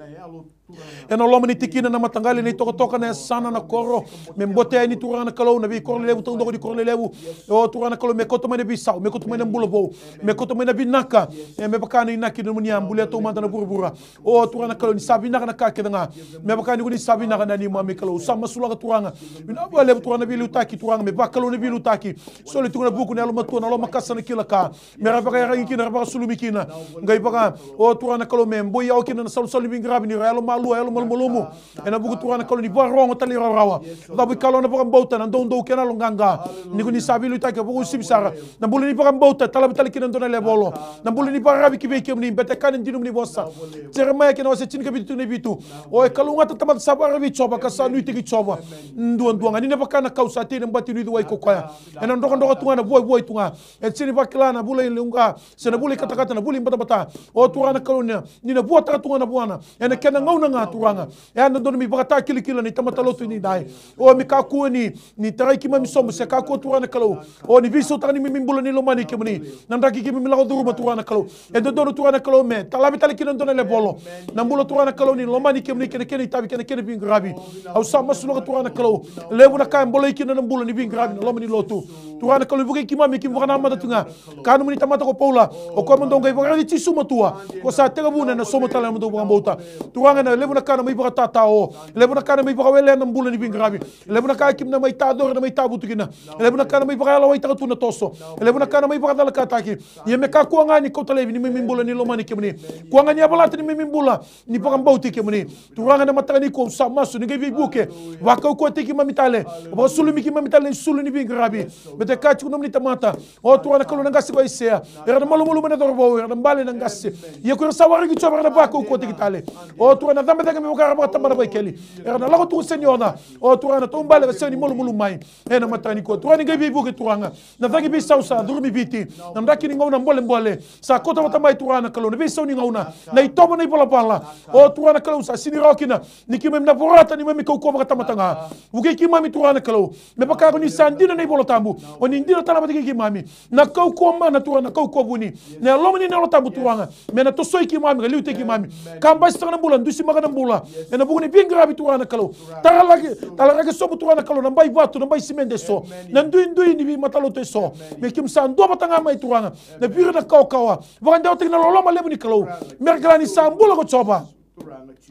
Ena loma ni tikina na mataqali na itokatoka na yasana na koro. Me bote yani Turaga na Kalou na veikoro lelevu taucoko ni koro lelevu. O Turaga na Kalou me kauta mai na veisau, me kauta mai na bula vou. Me kauta mai na vinaka. E me vaka na inaki na nomuni a bulia taumada na vuravura. O Turaga na Kalou ni sa vinaka na ka kece ga. Me vaka ni ko ni sa vinaka na neimami Kalou. Sa masulaka Turaga. Vinaka vakalevu Turaga na veiliutaki Turaga me vakalou na veiliutaki. Soli tiko na vuku na yalomatua na lomakasa na kila ka. Me ra vakaiyaragi kina, ra vakasulumi kina. Qai vaka, o Turaga na Kalou me boi yawa kina na salusalu ni veiqaravi ni ra yalomalua, yalomalumalumu. Ena vuku Turaga na Kalou ni vakarogo tale ni rawarawa. Cavuikalawa na vakabauta, na doudou kei na yaloqaqa. Ni ko ni sa veiliutaki, vakausivi sara. Na bula ni vakabauta, talavi tale kina dua na levolo. Na bula ni vakararavi ki vei kemuni, bete ka ni dina nomuni vosa. Jeremaia kei na wase tinikavitu, tinikavitu. O e kalougata tamata sa vakararavi Jiova, ka sa nuitaki Jiova. Duadua ga, ni na vaka na kau sa tei na bati nuici wai ko koya. Ena drokadroka tu ga na vuavuai tu ga. E sega ni vakila na vula i luqa, se na vula i katakata, na vula i batabata. O Turaga na Kalou ni na, ni na vuataka tu ga na vuana. Ena kena gauna ga Turaga. E a dodonu me ivakatakilakila ni tamata lotu ni dai. O me kakua ni, ni tarai keimami sobu, se kakua Turaga na Kalou. O ni veisautaka ni mimi bula ni lomani kemuni. Na draki keimami lako curuma Turaga na Kalou. E dodonu Turaga na Kalou me, talavi tale kina dua na levolo. Na bula Turaga na Kalou ni lomani kemuni kei na kena itavi kei na kena veiqaravi. Au sa masulaka Turaga na Kalou. Levu na ka e bolei kina na bula ni veiqaravi na loma ni lotu. Turaga na Kalou ni vukei keimami keimami vakanamata tu ga. Ka nomuni tamata ko Paula. O koya mo dou qai vakaraici Jisu matua. Ko sa tekivuna ena sauma tale na nomudou vakabauta. Turaga na Levu na ka na mai vakatatao. Levu na ka na mai vakawelea na bula ni veiqaravi. Levu na ka keimami na mai tacori, na mai tavutu kina. Levu na ka na mai vakayalowaitaka tu na toso. Levu na ka na mai vakacalakataki. Ia me kakua ga ni kauta laivi ni neimami bula ni lomani kemuni. Kua ga ni yavalata ni neimami bula ni vakabauti kemuni. Turaga, na mataka nikua au sa masu ni qai veivuke. Vakaukauwataki keimami tale. Vakasulumi keimami tale na isulu ni veiqaravi. Baleta e kaya tiko na nomuni tamata, o Turaga na Kalou, na qase ko Aisea, era na malumalumu ena cauravou, era na bale ena qase. Ia ko ira sa waraki Jiova era na vakaukauwataki tale. O Turaga, na cabe cake me vaka era vakatabana Vaikeli, era na lako tu ka sega ni oca. O Turaga, na taubale ka sega ni malumalumu mai. Ena mataka nikua, Turaga, ni qai veivuke, Turaga. Na cagi veisau sa curumi Viti, na draki ni gauna bolebole sa kauta vata mai, Turaga na Kalou, na veisau ni gauna, na itovo, na ivalavala. O Turaga na Kalou, sa sega ni rawa kina ni keimami na vorata na neimami kaukauwa vakatamata ga. Vukei keimami, Turaga na Kalou, me vaka ko ni sa dina na iVola Tabu, o ni dina tale vata kei keimami. Na kaukauwa mana, Turaga, na kaukauwa vuni, na yalomuni na Yalo Tabu, Turaga, me na tosoi keimami ka liutaki keimami. Ka basika na bula, dusimaka na bula ena vuku ni veiqaravi, Turaga na Kalou. Tara laki, tara laki sobu, Turaga na Kalou, na bai vatu, na bai simede eso, na duidui ni veimatalotu eso. Me keimami sa dua vata ga mai, Turaga, na viri, na kawakawa, vakadewataki na loloma levu ni Kalou. Me ra kila ni sa bula ko Jiova.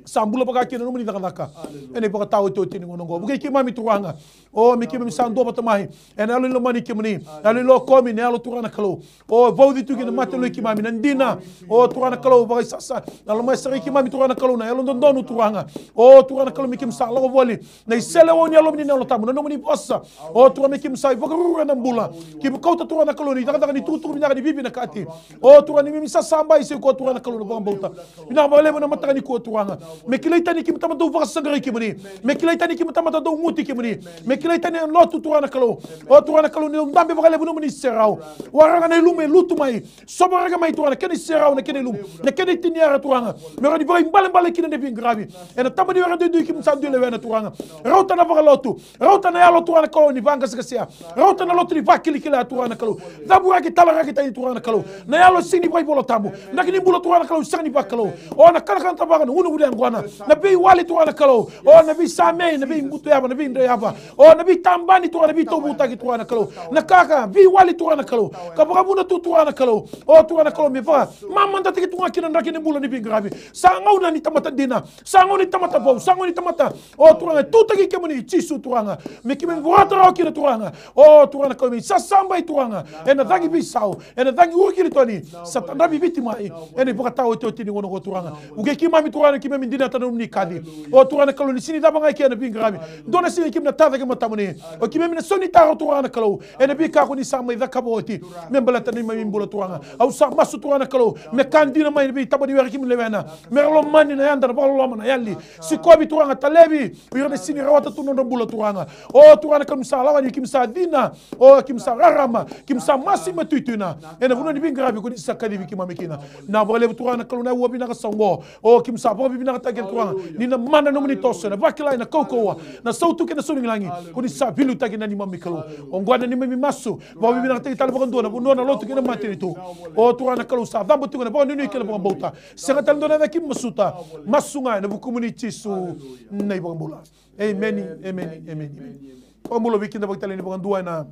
Sa bula vaka kina na nomuni cakacaka ena ivakataotioti ni gauna oqo. Vukei keimami, Turaga. O, me keimami sa dua vata mai ena yalo ni lomani kemuni, na yalo ni lokomi, na yalo, Turaga na Kalou. O, vauci tu kina na matalotu i keimami, na dina. O, Turaga na Kalou, vakaisasa, na lomai sara i keimami, Turaga na Kalou, na yalododonu, Turaga. O, Turaga na Kalou, me keimami sa lako voli na iseleiwau ni yalomuni na Yalo Tabu, na nomuni vosa. O, Turaga, me keimami sa ivakaruru ena bula. Keimami kauta, Turaga na Kalou, na icakacaka ni tukutuku vinaka ni vivinakati. O, Turaga, ni keimami sa sabai, se o koya, Turaga na Kalou, na vakabauta. Vinaka vakalevu na mataka nikua, Turaga. Me kilai tani keimami tamata dau vakasaqarai kemuni. Me kilai tani keimami tamata dau guti kemuni. Me kilai tani na lotu, Turaga na Kalou. O, Turaga na Kalou, ni dau dabe vakalevu nomuni serau. Waraga na ilumu e lutu mai. Sovaraka mai, Turaga, na kena iserau, na kena ilumu, na kena itiniyara, Turaga. Me rawa ni vakaibalebale kina na veiqaravi. Ena taba ni were duidui keimami sa dui lewena, Turaga. Rauta na vakalotu. Rauta na yalo, Turaga na Kalou, ni vaqaseqasea. Rauta na lotu ni vakilakila, Turaga na Kalou. Cavuraki, talaraki tani, Turaga na Kalou, na yalo sega ni vakaivolatabu. Na kena bula, Turaga na Kalou, sega ni vakalou. O, na kanakana tavaka, na vunavuna yaqona, na veiwali, Turaga na Kalou. O, na veisamei, na veibutuyavu, na veidreyava. O, na veitabani, Turaga, na veitauvutaki, Turaga na Kalou. Na ka ka veiwali, Turaga na Kalou, ka vakavuna tu, Turaga na Kalou. O, Turaga na Kalou, me vakamamadataki tu ga kina na draki ni bula ni veiqaravi. Sa gauna ni tamata dina. Sa gauna ni tamata vou. Sa gauna ni tamata, o, Turaga, e tutaki kemuni Jisu, Turaga. Me keimami vorata rawa kina, Turaga. O, Turaga na Kalou, me sasabai, Turaga, ena cagi veisau, ena cagi urukilitoni. Sa tadravi Viti mai ena ivakataotioti ni gauna oqo, Turaga. Vukei keimami, Turaga, na keimami dinata na nomuni kaci. O, Turaga na Kalou, ni sega ni cava ga e kea na veiqaravi, dua na siga keimami na tacake matamuni. O keimami na saunitaro, Turaga na Kalou, ena veika ko ni sa mai cakava oti me baleta na neimami bula, Turaga. Au sa masu, Turaga na Kalou, me ka dina mai na veitaba ni were keimami lewena. Me ra lomani na yada, na vakaloloma, na yali. Sikovi, Turaga, talevi o ira na sega ni rawata tu na nodra bula, Turaga. O, Turaga na Kalou, keimami sa lawani, keimami sa cina. O, keimami sa rarama, keimami sa masu i matuituina ena vanua ni veiqaravi ko ni sa kacivi keimami kina. Vinaka vakalevu, Turaga na Kalou, na aua vinaka sa oqo. O, keimami sa vakavinavinakataki, Turaga, ni na mana na nomuni toso, na vakilai, na kaukauwa, na sautu kei na saunigilagi ko ni sa veiliutaki na neimami Kalou. Oqo na neimami masu. Vakavinavinakataki tale vakadua na vanua, na lotu kei na matanitu. O, Turaga na Kalou, sa cabo tiko na vakanuinui kei na vakabauta. Sega tale dua na yaca keimami masuta. Masu ga ena vukumuni Jisu na iVakabula. Emeni, emeni, emeni, emeni. Vakabula vei keda vakatale ni vakadua ena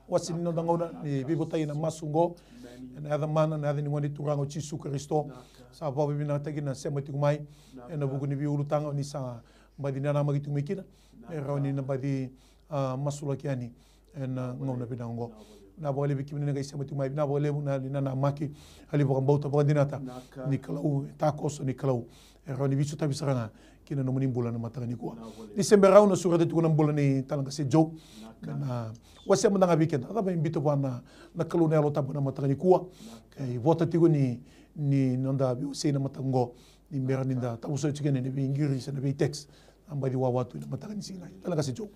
wase ni noda gauna ni veivotai na masu oqo. Ena yaca mana, na yaca ni Gone Turaga o Jisu Karisito. Sa vakavinavinakataki na sema tiko mai ena vuku ni veiulutaga ni sa baci nanamaki tiko mai kina. E rawa ni na baci, a, masulaki yani ena gauna vinaka oqo. Vinaka vakalevu vei kemuni na qai sema tiko mai, vinaka vakalevu na yali nanamaki, yali vakabauta, vakadinata ni Kalou e takoso, ni Kalou e rawa ni veisotavi sara ga ki na nomuni bula na mataka nikua. Ni se berau na sureta tiko na bula ni Talaqase Joe. Na wasea mada ga vei keda, a cava e biuta vua na, na Kalou na Yalo Tabu na mataka nikua. E vota tiko ni, ni noda veiwasei na mataka oqo, ni bera ni da tavuso tiko kina na veiqiri se na veitext. A baci wawa tu ena mataka ni siga. Talaqase Joe.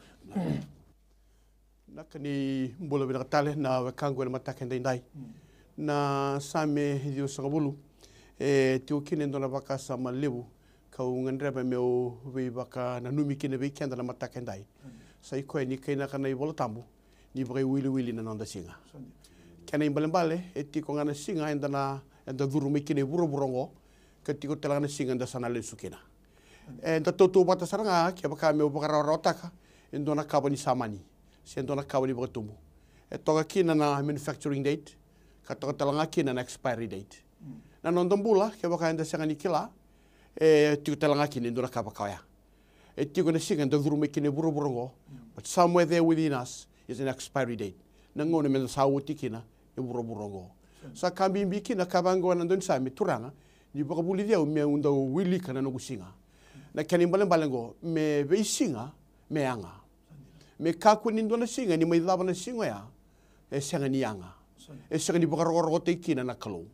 Na ka ni bula vinaka tale na wekaqu ena mataka edaidai. Na Same ciwasagavulu e tiko kina e dua na vakasama levu kau gadreva meu veivakananumi kina vei keda na mataka edai. Sa i koya ni kainaka na iVola Tabu ni vakaiwiliwili na noda siga. Kena ibalebale e tiko ga na siga eda na, eda curu mai kina e vuravura oqo, ka tiko tale ga na siga eda sa na lesu kina. Eda tautauvata sara ga kevaka meu vakarawarawataka e dua na kava ni samani se dua na kava ni vakatubu. E toka kina na manufacturing date, ka toka tale ga kina na expiry date. Na noda bula, kevaka eda sega ni kila, E tiko tale ga kina e dua na ka vaka oya. E tiko na siga eda curu mai kina e vuravura oqo, but somewhere there within us is an expiry date. Na gauna meda sa oti kina e vuravura oqo. Sa ka bibi kina ka vaqo na daunisame, Turaga, ni vakavulici au meu dau wilika na noqu siga. Na kena ibalebale oqo, me veisiga me yaga. Me kakua ni dua na siga ni mai cava na siga oya e sega ni yaga. E sega ni vakarokorokotaki kina na Kalou.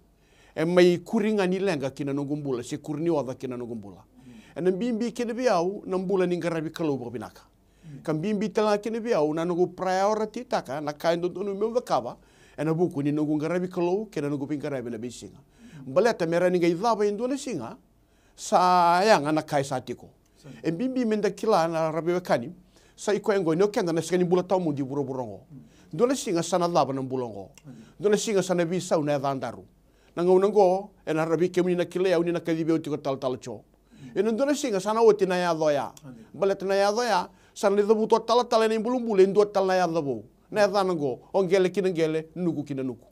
E mai kuri ga ni leqa ki na noqu bula, se kuri ni oca ki na noqu bula. Ena bibi kina vei au na bula ni qaravi Kalou vakavinaka. Ka bibi tale ga kina vei au na noqu priority-taka na ka e dodonu meu cakava ena vuku ni noqu qaravi Kalou kei na noqu veiqaravi ena veisiga. Baleta me rawa ni qai cava e dua na siga, sa yaga na ka e sa tiko. E bibi meda kila na ra veiwekani, sa i koya oqo ni o keda na sega ni bula tawamudu i vuravura oqo. Dua na siga sa na cava na bula oqo. Dua na siga sa na veisau na yacadaru. Na gauna oqo ena rawa vei kemuni na kilai au ni na kacivi au tiko Talatala Jo. Ena dua na siga sa na oti na yaca oya. Baleta na yaca oya sa na lai cavuta o talatala ena ibulubulu e dua tale na yaca vou. Na yacana oqo, o qele ki na qele, nuku ki na nuku.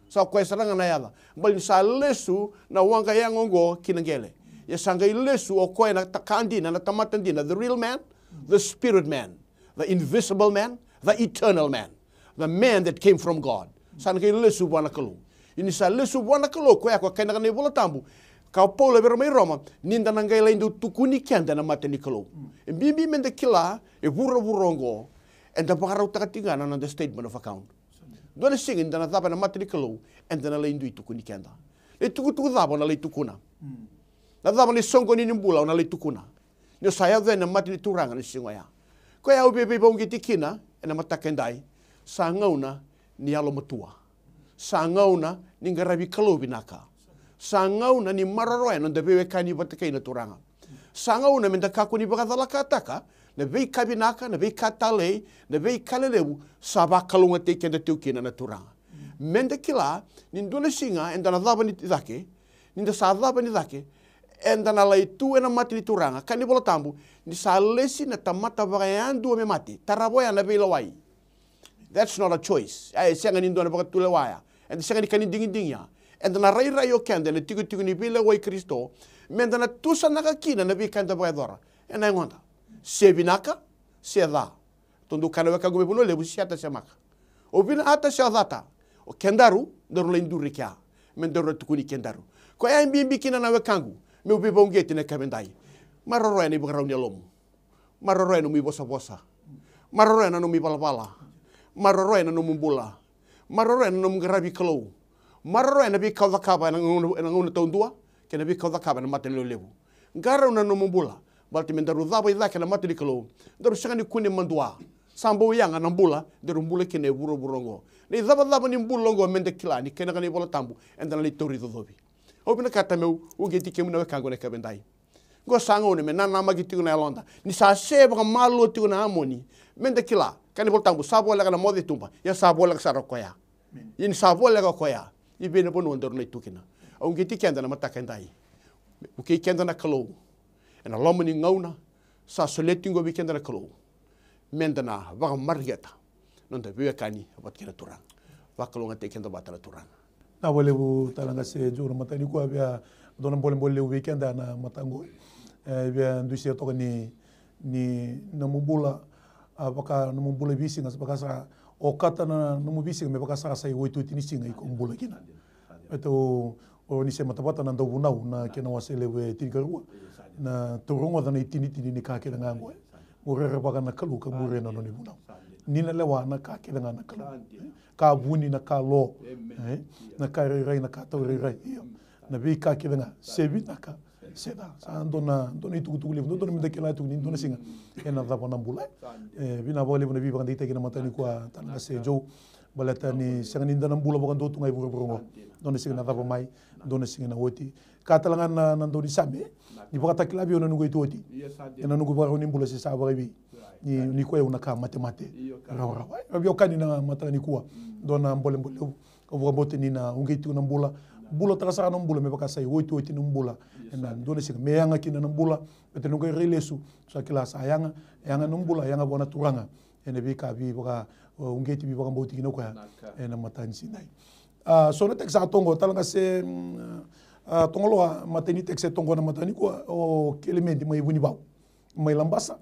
Sa o koya sara ga na yaca. Baleta ni sa lesu na waqa yaga oqo ki na qele. Ia sa qai lesu o koya na ta-, ka dina, na tamata dina, the real man, the spirit man, the invisible man, the eternal man, the man that came from God. Sa na qai lesu vua na Kalou. Ia ni sa lesu vua na Kalou, koya ko kainaka na iVola Tabu, ka o Paula vei ira mai Roma, ni da na qai lai dau tukuni keda ena mata ni Kalou. E bibi meda kila e vuravura oqo, eda vakarautaka tiko ga na noda statement of account. Dua na siga ni da na cava ena mata ni Kalou, eda na lai dui tukuni keda. Na itukutuku cava o na lai tukuna? Na cava na isoqoni ni bula o na lai tukuna? Ni o sa yaco yani na mata ni Turaga na siga oya. Koya au via veivauqeti kina ena mataka edai, sa gauna ni yalomatua. Sa gauna ni qaravi Kalou vinaka. Sa gauna ni maroroya na noda veiwekani vata kei na Turaga. Sa gauna meda kakua ni vakacalakataka na veika vinaka, na veika talei, na veika lelevu sa vakalougatataki keda tiko kina na Turaga. Meda kila ni dua na siga eda na cava ni cake, ni da sa cava ni cake, eda na lai tu ena mata ni Turaga. Kaya na iVola Tabu ni sa lesi na tamata vakayadua me mate. Tarava oya na veilewai. That's not a choice. E sega ni dua na vakatulewa ya. Eda sega ni ka ni digidigi ya. Eda na rairai o keda ena tikotiko ni veilewai Karisito. Meda na tusanaka kina na veika eda vakayacora ena yagoda. Se vinaka, se ca. Tou dau kaya na wekaqu mai Vanua Levu, siata se maka. O vinata se o cata, o kedaru daru lai duri kea. Me daru na tukuni kedaru. Koya e bibi kina na wekaqu meu veivauqeti ena yakavi edai. Maroroya na ivakarau ni yalomu. Maroroya na nomu ivosavosa. Maroroya na nomu ivalavala. Maroroya na nomu bula. Maroroya na nomu qaravi Kalou. Maroroya na veika o cakava ena gauna, ena gauna taudua, kei na veika o cakava ena mata ni levu. Qarauna na nomu bula. Baleta me daru cava i cake ena mata ni Kalou, daru sega ni kune madua. Sa bau yaga na bula daru bula kina e vuravura oqo. Na icavacava ni bula oqo meda kila ni kaya na iVola Tabu, eda na lai tauri cocovi. Au vinakata meu uqeti kemuni na wekaqu ena yakavi edai. Qo sa gauna me nanamaki tiko na yaloda. Ni sa se vakamalua tiko na amoni, meda kila, kaya na iVola Tabu, sa voleka na moce i tuba, ia sa voleka sara o koya. Ia ni sa voleka o koya, i vei na vanua daru lai tu kina? Au uqeti keda ena mataka edai. Vukei keda na Kalou ena loma ni gauna sa solia tiko vei keda na Kalou. Meda na vakamareqeta na noda veiwekani vata kei na Turaga. Vakalougatataki keda vata na Turaga. Na vakalevu tale ga se Joe na mataka nikua, via dua na bolebole levu vei keda na mataka oqo. E via dusia toka ni, ni nomu bula, a, vaka nomu bula veisiga, vaka sa okata na nomu veisiga me vaka sa sa iotioti ni siga iko bula kina. Baleta o, o ni se matavata na Dauvunau na kena wase levu e tinikarua. Na tou rogoca na itinitini ni ka kece ga oqo. Mo rerevaka na Kalou ka bure na nona ivunau. Ni na lewa na ka kece ga na Kalou. Ka vuni na ka lo. E? Na ka rairai, na ka taurairai. Io. Na veika kece ga. Se vinaka, se ca. Sa dua na, dua na itukutuku levu. Dua, dua na meda kila tu ni dua na siga ena cava na bula. E, vinaka vakalevu na veivakadeitaki ena mataka nikua tale ga se Joe. Baleta ni sega ni da na bula vakadua tu ga e vuravura oqo. Dua na siga na cava mai, dua na siga na oti. Ka tale ga na, na daunisame, ni vakatakila vei au na noqu iotioti. Ena noqu vakarau ni bula se sa vakaivei. Ni, ni koya au na ka matemate. Rawarawa. E veiwekani na mataka nikua. Dua na bolebole levu. Au vakabauta ni na uqeti tiko na bula. Bulataka sara na bula me vaka sa iotioti na bula. Ena dua na siga me yaga kina na bula. Baleta ni o qai rai lesu, sa kila sa yaga. Yaga na bula, yaga vua na Turaga. Ena veika veivaka, o, uqeti veivakabauti kina o koya. Ena mataka ni siga. A, so na text sa toqo tale ga se, mm, A, Togoloa, matai ni text e toqo na mataka nikua, o Kelemedi mai Vunivau, mai Labasa.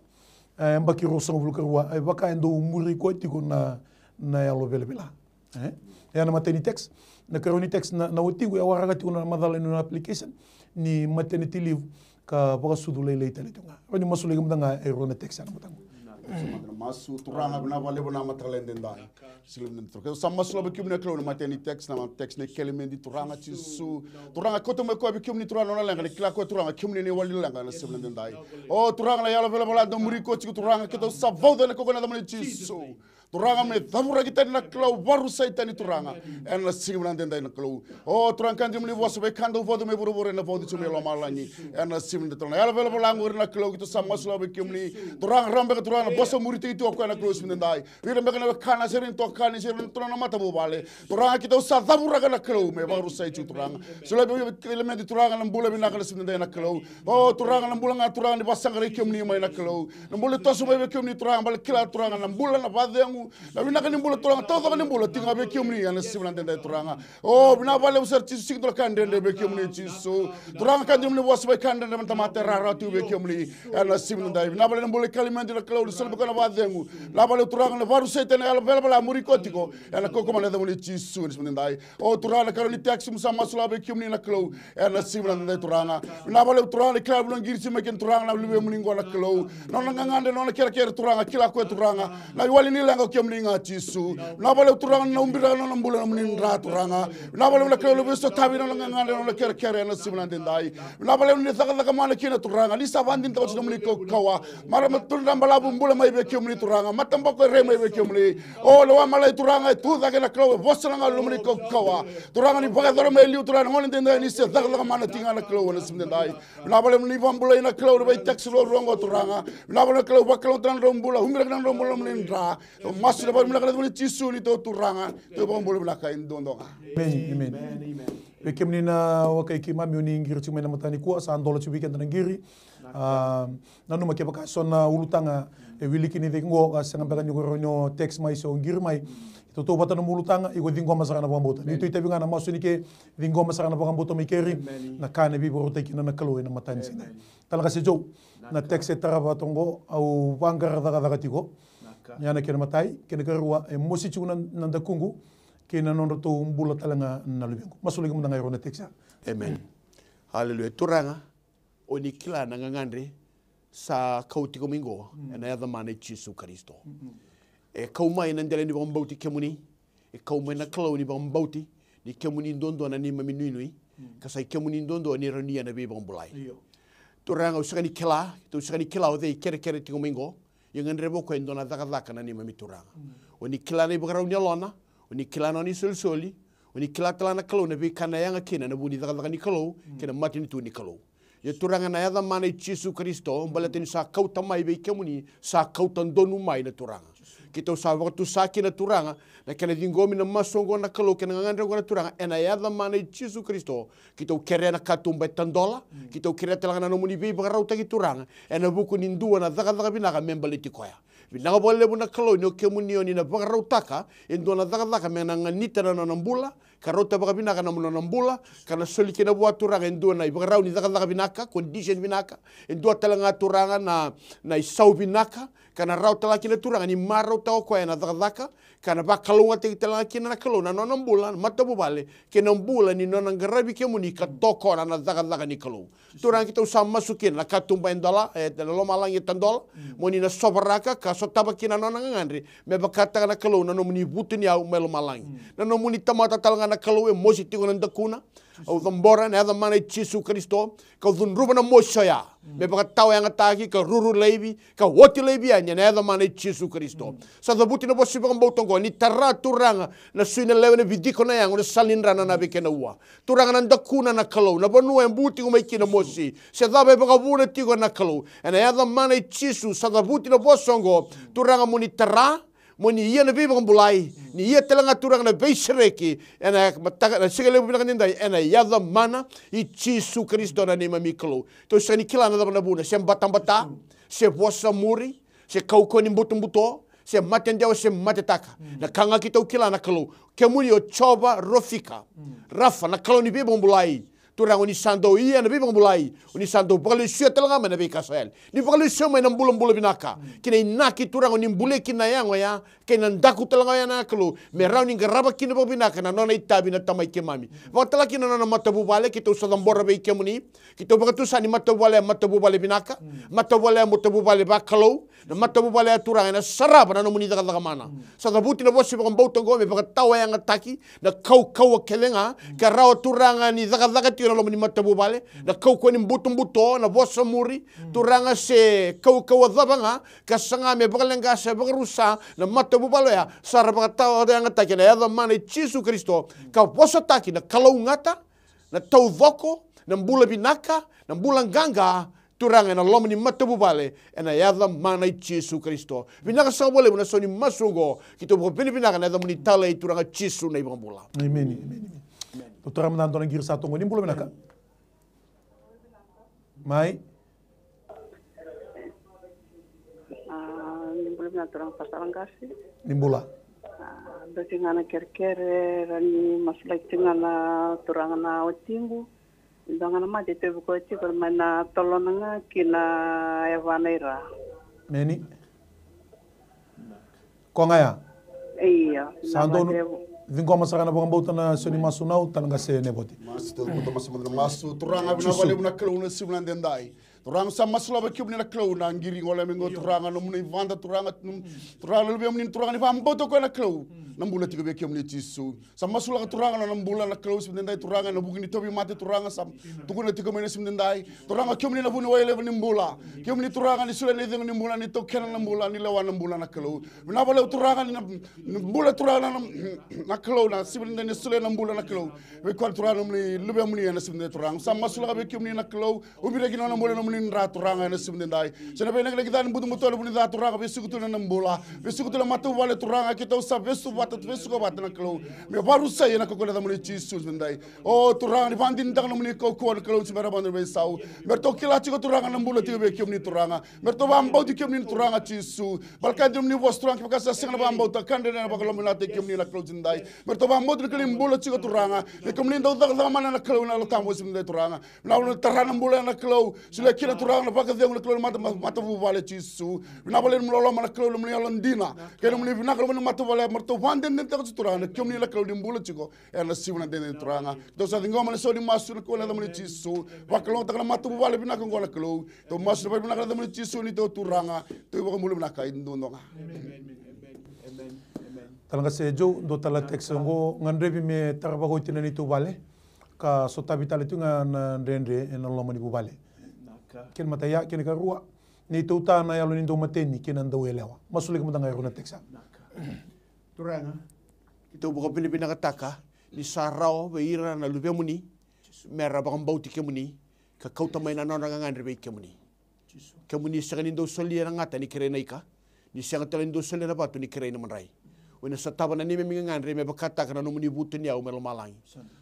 E, yabaki ruasagavulu ka rua, e vaka e dau muri koya tiko na, na yalo velavela. E? E a na matai ni text. Na karua ni text na, na watiqu e waraka tiko na macala ni nona application ni maternity leave ka vakasucu lailai tale tiko ga. Rawa ni masulaki mada ga e rua na text a na mataka. Na text mada na masu, Turaga, vinaka vakalevu na mataka lailai edaidai. Sila vinaka Turaga. Keda sa masu lava vei kemuni na Kalou na matai ni text, na text nei Kelemedi, Turaga Jisu. Turaga, kauta mai koya vei kemuni Turaga na nona leqa, ni kila koya Turaga kemuni na iwali leqa ena siga vinaka edaidai. O Turaga na yalo velavela dau muri koya tiko Turaga, keda sa vauca ena kaukaua na yacamuni Jisu. Turaga me cavuraki tani na Kalou, vakarusai tani Turaga. Ena siga vinaka edaidai na Kalou. O Turaga ka dina mo ni vosa vei ka dau vauci mai vuravura ena vauci tu mai lomalagi. Ena siga vinaka Turaga. Yalo velavela qori na Kalou keitou sa masu lako vei kemuni. Turaga rawa beka Turaga na vosa muri tiko o koya na Kalou siga vinaka edaidai. Vei ira beka na wekana se ra itokani se ra na turaga na matavuvale. Turaga keitou sa cavuraka na Kalou me vakarusai tu Turaga. Solia vei Kelemedi Turaga na bula vinaka na siga vinaka edaidai na Kalou. O Turaga na bula ga Turaga ni vakasaqarai kemuni mai na Kalou. Na bula ni toso mai vei kemuni Turaga, bale kila Turaga na bula na vakacegu. Na vinaka ni bula Turaga, taucoko ni bula tiko ga vei kemuni ena siga vinaka edaidai Turaga. O vinaka vakalevu sara Jisu, sega ni dua na ka dredre vei kemuni Jisu. Turaga ka dina mo ni vosa vei ka dredre mai na tamata e rarawa tiko vei kemuni ena siga vinaka edaidai. Vinaka vakalevu na bula i Kelemedi na Kalou ni solia vei koya na vakacegu. Vinaka vakalevu Turaga na vakarusai tani na yalo velavela muri koya tiko ena kaukaua na yacamuni Jisu ena siga vinaka edaidai. O Turaga na karua ni text mo sa masu lako vei kemuni na Kalou ena siga vinaka edaidai Turaga. Vinaka vakalevu Turaga ni kila na vanua qirisi mai kina Turaga na luvemuni qo na Kalou. Na nona gagadre, na nona kerekere Turaga, kila koya Turaga. Na iwali ni leqa o kemuni ga Jisu. Vinaka vakalevu Turaga na ubiraka na nona bula na nomuni dra Turaga. Vinaka vakalevu na Kalou ni veisotavi na nona gagadre, na nona kerekere ena siga vinaka edaidai. Vinaka vakalevu ni cakacaka mana kina Turaga. Ni sa vakadinata oti na nomuni kaukaua. Marama tu dra balavu bula mai vei kemuni Turaga. Mataboko e rai mai vei kemuni. O lewa malai Turaga e tu cake na Kalou e vosa na galu na nomuni kaukaua. Turaga ni vakayacora mai e liu Turaga na gauna edaidai ni se cakacaka mana tiko ga na Kalou ena siga edaidai. Vinaka vakalevu ni vakabulai na Kalou na vei text ruarua oqo Turaga. Vinaka vakalevu na Kalou vakalougatataka na nodrau bula, ubiraka na nodrau bula na nomuni dra. Masu ena vakavinaka na yacamuni Jisu ni tou Turaga, tou vakabula vinaka e duadua ga. Emeni, emeni. Vei kemuni na wekai keimami o ni qiri tiko mai na mataka nikua, sa dola tiko vei keda na qiri. A, nanuma kevaka eso na ulutaga e wiliki ni cake qo, ka sega beka ni ko rawa ni o text mai se o qiri mai. Tou tautauvata nomu ulutaga, iko ciqoma sara na vakabauta. Ni tou itavi ga na masu ni ke, ciqoma sara na vakabauta mai keri, na ka ena veivakarautaki kina na Kalou ena mataka ni siga. Tale ga se Joe, na text e tarava toqo, au vaqara cakacaka tiko. Ya na kena matai, kena karua, e mosi tiko na, na dakuqu, kei na nodratou bula tale ga na luvequ. Masulaki mada ga e rua na text ya. Amen. Haleluya. Turaga, o ni kila na gagadre sa kau tiko mai qo, ena yaca mana i Jisu Karisito. E kau mai na dela ni vakabauti kemuni, e kau mai na Kalou ni vakabauti, ni kemuni duadua na neimami nuinui, ka sa i kemuni duadua ni rawa ni ia na veivakabulai. Turaga, au sega ni kila, tou sega ni kila o cei kerekere tiko mai qo, ia gadreva o koya e dua na cakacaka na neimami Turaga. O ni kila na ivakarau ni yalona, o ni kila na nona isolisoli, o ni kila tale ga na Kalou na veika na yaga kina na vu ni cakacaka ni Kalou, kei na matanitu ni Kalou. Ia Turaga na yaca mana i Jisu Karisito, baleta ni sa kauta mai vei kemuni, sa kauta donu mai na Turaga. Keitou sa vakatusa kina Turaga, na kena ciqomi na masu oqo na Kalou, kei na gagadre oqo na Turaga, ena yaca mana i Jisu Karisito, keitou kerea na katuba e tadola, keitou kerea tale ga na nomuni veivakarautaki Turaga, ena vuku ni dua na cakacaka vinaka me baleti koya. Vinaka vakalevu na Kalou ni o kemuni o ni na vakarautaka e dua na cakacaka me na ganita na nona bula, ka rauta vakavinaka na nona bula, ka na soli kina vua Turaga e dua na ivakarau ni cakacaka vinaka, condition vinaka, e dua tale ga Turaga na, na isau vinaka, ka na rawa tale ga kina Turaga ni marautaka o koya ena cakacaka, ka na vakalougatataki tale ga kina na Kalou na nona bula, na matavuvale, kei na bula ni nona qaravi kemuni ka tokona na cakacaka ni Kalou. Turaga keitou sa masu kina na katuba e dola, e, na lomalagi e tadola, mo ni na sovaraka ka sotava kina na nona gagadre, me vakataka na Kalou na nomuni vutuniyau mai lomalagi. Na nomuni tamata tale ga na Kalou e mosi tiko na dakuna, au cabora na yaca mana i Jisu Karisito, kau cudruva na mosi oya, me vakatawayagataki, ka ruru laivi, ka oti laivi yani ena yaca mana i Jisu Karisito. Sa cavuti na vosa ni vakabauta oqo, ni tara Turaga, na sui na lewe na vidiko na yago, na sala ni dra na nave kei na ua. Turaga na dakuna na Kalou, na vanua e bu tiko mai kina mosi. Se cava e vakavuna tiko na Kalou. Ena yaca mana i Jisu, sa cavuti na vosa oqo. Turaga mo ni tara, mo ni ia na veivakabulai. Ni ia tale ga Turaga na veisereki. Ena mataka, na siga levu vinaka nidai. Ena yaca mana i Jisu Karisito na neimami Kalou. Tou sega ni kila na cava na vuna. Se batabata, se vosa muri, se kaukauwa ni butobuto, se mate dewa, se mate taka. Na ka ga keitou kila na Kalou. Kemuni o Jiova Rofika. Rafa, na Kalou ni veivakabulai. Turaga, o ni sa dau ia na veivakabulai, o ni sa dau vakalesuya tale ga mai na veika sa yali. Ni vakalesuya mai na bulabula vinaka ki na inaki, Turaga, o ni bulia kina na yago ya, kei na daku tale ga oya na Kalou, me rawa ni qarava kina vakavinaka na nona itavi na Tamai keimami. Vakatale kina na nona matavuvale, keitou sa cabora vei kemuni. Keitou vakatusa ni matavuvale, matavuvale vinaka, matavuvale, matavuvale vakalou. Na matavuvale ya, Turaga, ena sarava na nomuni cakacaka mana. Sa cavuti na vosa ni vakabauta oqo me vakatawayagataki na kaukauwa kece ga, ka rawa, Turaga, ni cakacaka tiko ena loma ni matavuvale na kaukauwa ni butobuto, na vosa muri, Turaga, se kaukauwa cava ga, ka saga me vakaleqa se vakarusa na matavuvale oya. Sa ra vakatawayagataki ena yaca mana i Jisu Karisito, ka vosataki na kalougata, na taucoko, na bula vinaka, na bula qaqa, Turaga, ena loma ni matavuvale, ena yaca mana i Jisu Karisito. Vinaka saka vakalevu na sau ni masu oqo, keitou vakavinavinaka ena yacamuni talei, Turaga Jisu na iVakabula. Emeni, emeni, emeni. Dou tara mada dua na qiri sa toqo. Ni bula vinaka. Mai. A, ni bula vinaka turaga Pastor Qase. Ni bula. A, dua tiko ga na kerekere, rawa ni masulaki tiko ga na turaga na watiqu. Dua ga na mate e tauvi koya tiko mai na tolona ga ki na yavana i ra. Meni. Ko ga ya. Io. Sa donu. Ciqoma sara na vakabauta na sau ni masu, nau tale ga se Nevoti. Masu, tou masu, masu, masu. Turaga, vinaka vakalevu na Kalou na siga ni daidai. Turaga, sa masulaka vei kemuni na Kalou na qiri gole mai qo, Turaga, nomuni vada, Turaga, Turaga, na luvemuni, Turaga, ni vakabauta o koya na Kalou. Na bula tiko vei kemuni Jisu. Sa masulaka, Turaga, na nona bula na Kalou siga ni daidai, Turaga, ena vuku ni tauvimate, Turaga, sa tukuna tiko mai na siga ni daidai. Turaga, kemuni na vuniwai levu ni bula. Kemuni, Turaga, ni solia na icegu ni bula, ni taukena na bula, ni lewa na bula na Kalou. Vinaka vakalevu, Turaga, ni na, ni bula, Turaga, na, na, na Kalou, na siga ni daidai ni solia na bula na Kalou. Vei koya, Turaga, nomuni luvemuni ena siga ni daidai, Turaga. Sa masulaka vei kemuni na Kalou. Ubi reki na nona bula, nomuni dra, Turaga, ena siga ni daidai. Se na veinakilaki ca ni butobuto, nomuni ca, Turaga, vesuka tu na nona bula. Vesuka tu na matavuvale, Turaga, keitou sa vesu vata, vesuka vata na Kalou. Me vakarusai ena kaukauwa ni yacamuni Jisu ni daidai. O Turaga, ni vakadinadinataka nomuni kaukauwa na Kalou, ni se bera vakadua na veisau. Me ratou kila tiko, Turaga, na bula tiko vei kemuni, Turaga. Me ratou vakabauti kemuni, Turaga Jisu. Baleta ni nomuni vosa, Turaga, kevaka sa sega na vakabauta, ka dredre na vakalomavinakataki kemuni na Kalou ni daidai. Me ratou vakabauta na Kalou ni bula tiko, Turaga. Ni kemuni dau cakacaka mana na Kalou ena Yalo Tabu ni daidai, Turaga. Vinaka vakalevu na tara na bula ya na Kalou. Solia kina, Turaga, na vakacegu na Kalou, na mata, ma-, matavuvale Jisu. Vinaka vakalevu na nomuni loloma na Kalou, na nomuni yalodina. Kei na nomuni vinaka, na nomuni matavuvale, me ratou vakadinadinataka tiko, Turaga, na kemuni na Kalou ni bula tiko. Ena siga ni daidai, Turaga. Tou sa ciqoma na sau ni masu na kaukauwa ni yacamuni Jisu. Vakalougatataka na matavuvale vinaka oqo na Kalou. Tou masu na vakavinaka na yacamuni Jisu, ni tou Turaga, tou iVakabula vinaka e dodonu ga. Emeni. Emeni. Emeni. Emeni. Tale ga se Joe, dua tale na text oqo, gadrevi me tara vakaoti na neitou vale ka sotavi tale tu ga na dredre ena loma ni vuvale. Vinaka. Kena imatai ya, kena ikarua, neitou ta na yalo ni daumateni kei na dauyalewa. Masulaki mada ga e rua na text ya. Vinaka. Turaga, keitou vakavinavinakataka ni sa rawa vei ira na luvemuni me ra vakabauti kemuni ka kauta mai na nodra gagadre vei kemuni. Kemuni sega ni dau solia na gata ni kerei na ika, ni sega tale ni dau solia na vatu ni kerei na madrai. O ni na sotava na neimami gagadre me vakataka na nomuni vutuniyau mai lomalagi.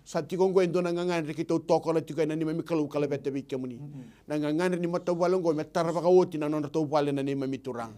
Sa tiko oqo e dua na gagadre keitou tokona tiko ena neimami Kalou ka laveta vei kemuni. Na gagadre ni matavuvale oqo me tara vakaoti na nodratou vale na neimami Turaga.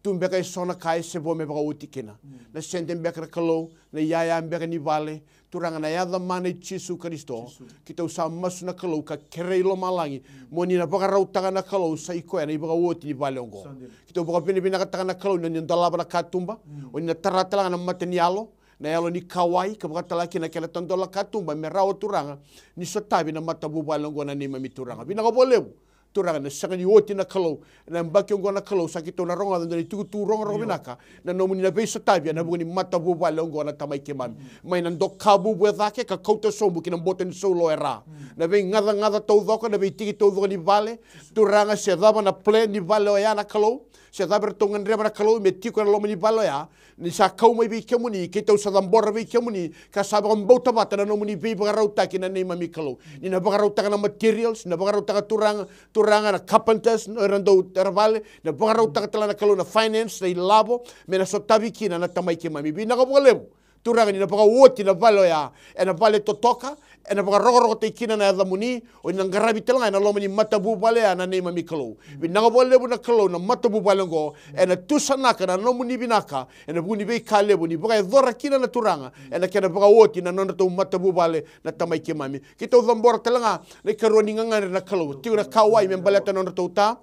Tu beka eso na ka e se vo me vakaoti kina. Na sede beka na Kalou, na iyaya beka ni vale, Turaga, na yaca mana i Jisu Karisito, keitou sa masu na Kalou ka kerei lomalagi, mo ni na vakarautaka na Kalou sa i koya na ivakaoti ni vale oqo. Keitou vakavinavinakataka na Kalou ni o ni na dolava na katuba, o ni na tara tale ga na mata ni yalo, na yalo ni kauwai, ka vakatale kina na kena tadola na katuba, me rawa, Turaga, ni sotavi na matavuvale oqo na neimami Turaga. Vinaka vakalevu. Turaga, na sega ni oti na Kalou, na yabaki oqo na Kalou, sa keitou na rogoca e dua na itukutuku rogorogo vinaka, na nomuni na veisotavi ena vuku ni matavuvale oqo na Tamai keimami. Mai na dokavuvu e cake ka kauta sobu ki na boto ni soulou e ra. Na veigacagaca taucoko, na veitiki taucoko ni vale, Turaga, se cava na plan ni vale oya na Kalou, se cava eratou gadreva na Kalou me tiko ena loma ni vale oya, ni sa kau mai vei kemuni, keitou sa cabora vei kemuni, ka sa vakabauta vata na nomuni veivakarautaki na neimami Kalou. Ni na vakarautaka na materials, ni na vakarautaka, Turaga, Turaga, na carpenters, na era dau tara vale, ni na vakarautaka tale na Kalou na finance, na ilavo, me na sotavi kina na Tamai keimami. Vinaka vakalevu, Turaga, ni na vakaoti na vale oya ena vale totoka, ena vakarokorokotaki kina na yacamuni, o ni na qaravi tale ga ena loma ni matavuvale ya na neimami Kalou. Vinaka vakalevu na Kalou na matavuvale oqo, ena tusanaka na nomuni vinaka ena vuku ni veika levu ni vakayacora kina na Turaga ena kena vakaoti na nodratou matavuvale na tamai keimami. Keitou cabora tale ga na ikarua ni gagadre na Kalou, tiko na kauwai me baleta na nodratou ta,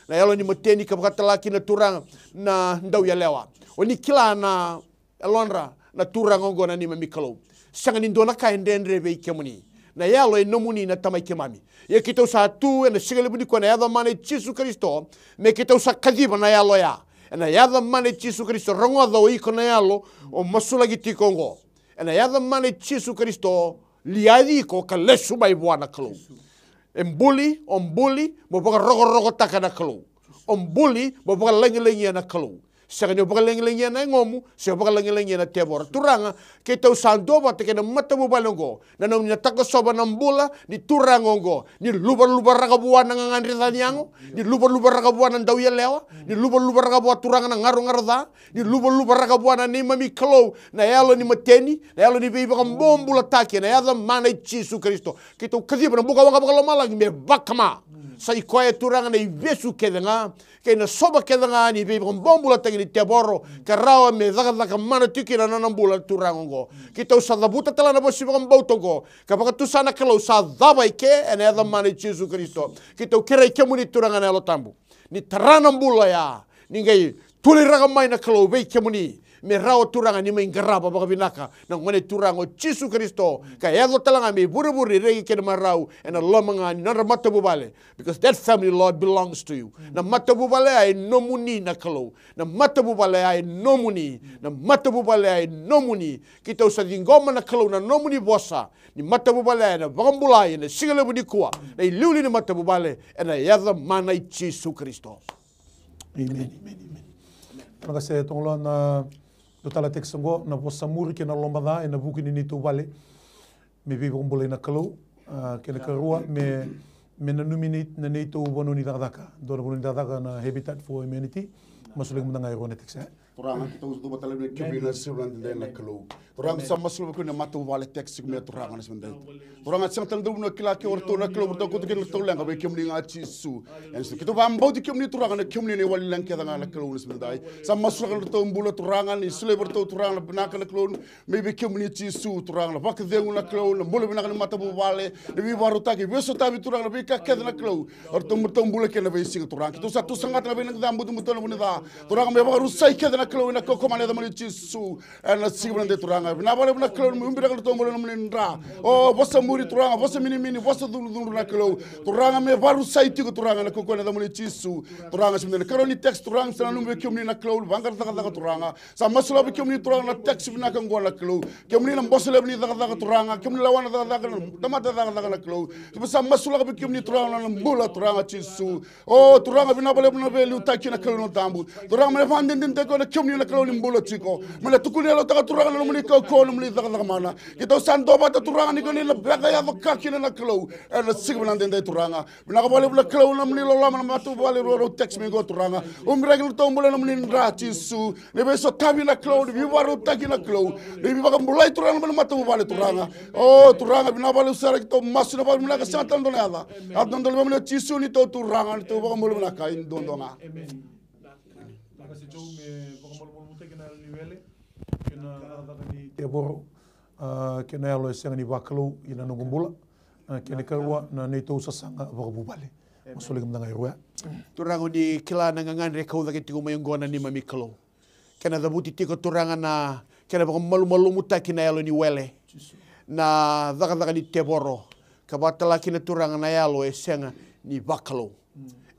na yalo ni mateni ka vakatala kina na Turaga na dauyalewa. O ni kila na yalodra na Turaga oqo na neimami Kalou. Sega ni dua na ka e dredre vei kemuni. Na yalo e nomuni na tamai keimami. Ia keitou sa tu ena siga levu nikua ena yaca mana i Jisu Karisito, me keitou sa kaciva na yalo oya. Ena yaca mana i Jisu Karisito, rogoca o iko na yalo o masulaki tiko oqo. Ena yaca mana i Jisu Karisito, liaci iko ka lesu mai vua na Kalou. E buli, o buli mo vakarokorokotaka na Kalou. O buli mo vakalagilagia na Kalou. Sega ni o vakalagilagia na yagomu, se o vakalagilagia na tevoro. Turaga, keitou sa duavata kei na matavuvale oqo, na nomuni na takosova na bula ni turaga oqo, ni luvaluvaraka vua na gagadre ca ni yago, ni luvaluvaraka vua na dauyalewa, ni luvaluvaraka vua, Turaga, na garogaro ca, ni luvaluvaraka vua na neimami Kalou na yalo ni mateni, na yalo ni veivakabobulataki, ena yaca mana i Jisu Karisito. Keitou kaciva na bukawaqa vakalomalagi me vakama. Sa i koya, Turaga, na ivesu kece ga kei na sova kece ga ni veivakabobulataki ni tevoro, ka rawa me cakacaka mana tiko kina na nona bula na turaga oqo. Keitou sa cavuta tale na vosa vakabauta oqo, ka vakatusa na Kalou sa cava i ke ena yaca mana i Jisu Karisito. Keitou kerei kemuni, Turaga, na Yalo Tabu, ni tara na bula oya, ni qai tuliraka mai na Kalou vei kemuni, me rawa, Turaga, ni mai qarava vakavinaka na Gone Turaga o Jisu Karisito, ka yaco tale ga me ivurevure, ireki kei na marau ena loma ga ni nodra matavuvale. Because that family, Lord, belongs to you. Na matavuvale ya e nomuni na Kalou. Na matavuvale ya e nomuni. Na matavuvale ya e nomuni. Keitou sa ciqoma, na Kalou, na nomuni vosa ni matavuvale ya ena vakabulai ena siga levu nikua na iliuliu ni matavuvale, ena yaca mana i Jisu Karisito. Amen. Amen. Amen. Amen. Vinaka saka, tokologa na dua tale na tekisi oqo, na vosa muri kei na loma ca ena vuku ni neitou vale. Me veivakabulai na Kalou, a, kei na karua, me, me nanumi ni, na neitou vanua ni cakacaka. Dua na vanua ni cakacaka na Habitat for Humanity. Masulaki mada ga e rua na tekisi, e? Turaga, keitou cuva tale vei kemuni na siga edaidai, na Kalou. Turaga, sa masulaki vei kemuni na matavuvale Tech Sikimea, Turaga, na siga edaidai. Turaga, sega tale dua na vanua kila ke o ratou, na Kalou, ratou kauta kina na ratou leqa, vei kemuni ga Jisu. Ena siga, keitou vakabauti kemuni, Turaga, na kemuni na iwali leqa kece ga, na Kalou, na siga edaidai. Sa masulaka na ratou bula, Turaga, ni solia vei ratou, Turaga, na vinaka, na Kalou, mai vei kemuni Jisu, Turaga, na vakacegu, na Kalou, na bula vinaka ni matavuvale, na veivakarautaki, veisotavi, Turaga, na veika kece, na Kalou, o ratou, ratou bula kina ena veisiga, Turaga. Keitou sa tu saqata na veileqa ca, butobuto, na vu ni ca, Turaga, me vakarusai kece, na Kalou, ena kaukaua ni yacamuni Jisu. Ena siga edaidai, Turaga, vinaka vakalevu, na Kalou, me ubiraka na ratou bula ena nomuni dra. O vosa muri, Turaga, vosa minimini, vosa cudrucudru, na Kalou, Turaga, me vakarusai tiko, Turaga, ena kaukaua ni yacamuni Jisu. Turaga, siga edaidai, na karua ni tekisi, Turaga, sa nanumi vei kemuni, na Kalou, vaqara cakacaka, Turaga. Sa masulaka vei kemuni, Turaga, na tekisi vinaka oqo, na Kalou. Kemuni na boso levu ni cakacaka, Turaga. Kemuni na lawa na cakacaka, na tamata cakacaka, na Kalou. Sa masulaka vei kemuni, Turaga, na bula, Turaga Jisu. O Turaga, vinaka vakalevu na veiliutaki, na Kalou, na Yalo Tabu. Turaga, me na vakadinadinataki koya na kemuni, na Kalou, ni bula tiko. Me na tukuni yalotaka, Turaga, na nomuni kaukaua, na nomuni cakacaka mana. Keitou sa duavata, Turaga, ni ko ni na vakayaco ka kina, na Kalou, ena siga vinaka edaidai, Turaga. Vinaka vakalevu, na Kalou, na nomuni loloma na matavuvale rua rau tekisi mai qo, Turaga. Ubiraki na ratou bula ena nomuni dra, Jisu. Ni veisotavi, na Kalou, ni veivakarautaki, na Kalou, ni veivakabulai, Turaga, na nomuni matavuvale, Turaga. O Turaga, vinaka vakalevu sara, keitou masu ena vakavinaka, sega tale dua na yaca, a dodonu vei kemuni o Jisu, neitou Turaga, neitou iVakabula vinaka e duadua ga. Amen. Vinaka saka, Joe, me vakamalumalumutaki na yalo ni wele kei na cakacaka ni tevoro, a, kei na yalo e sega ni vakalou ina noqu bula, a, kei na karua na neitou sasaga vakavuvale. Masulaki mada ga e rua. Turaga, o ni kila na gagadre e kau cake tiko mai oqo, na neimami Kalou. Kena cavuti tiko, Turaga, na kena vakamalumalumutaki na yalo ni wele, na cakacaka ni tevoro, ka vakatala kina, Turaga, na yalo e sega ni vakalou.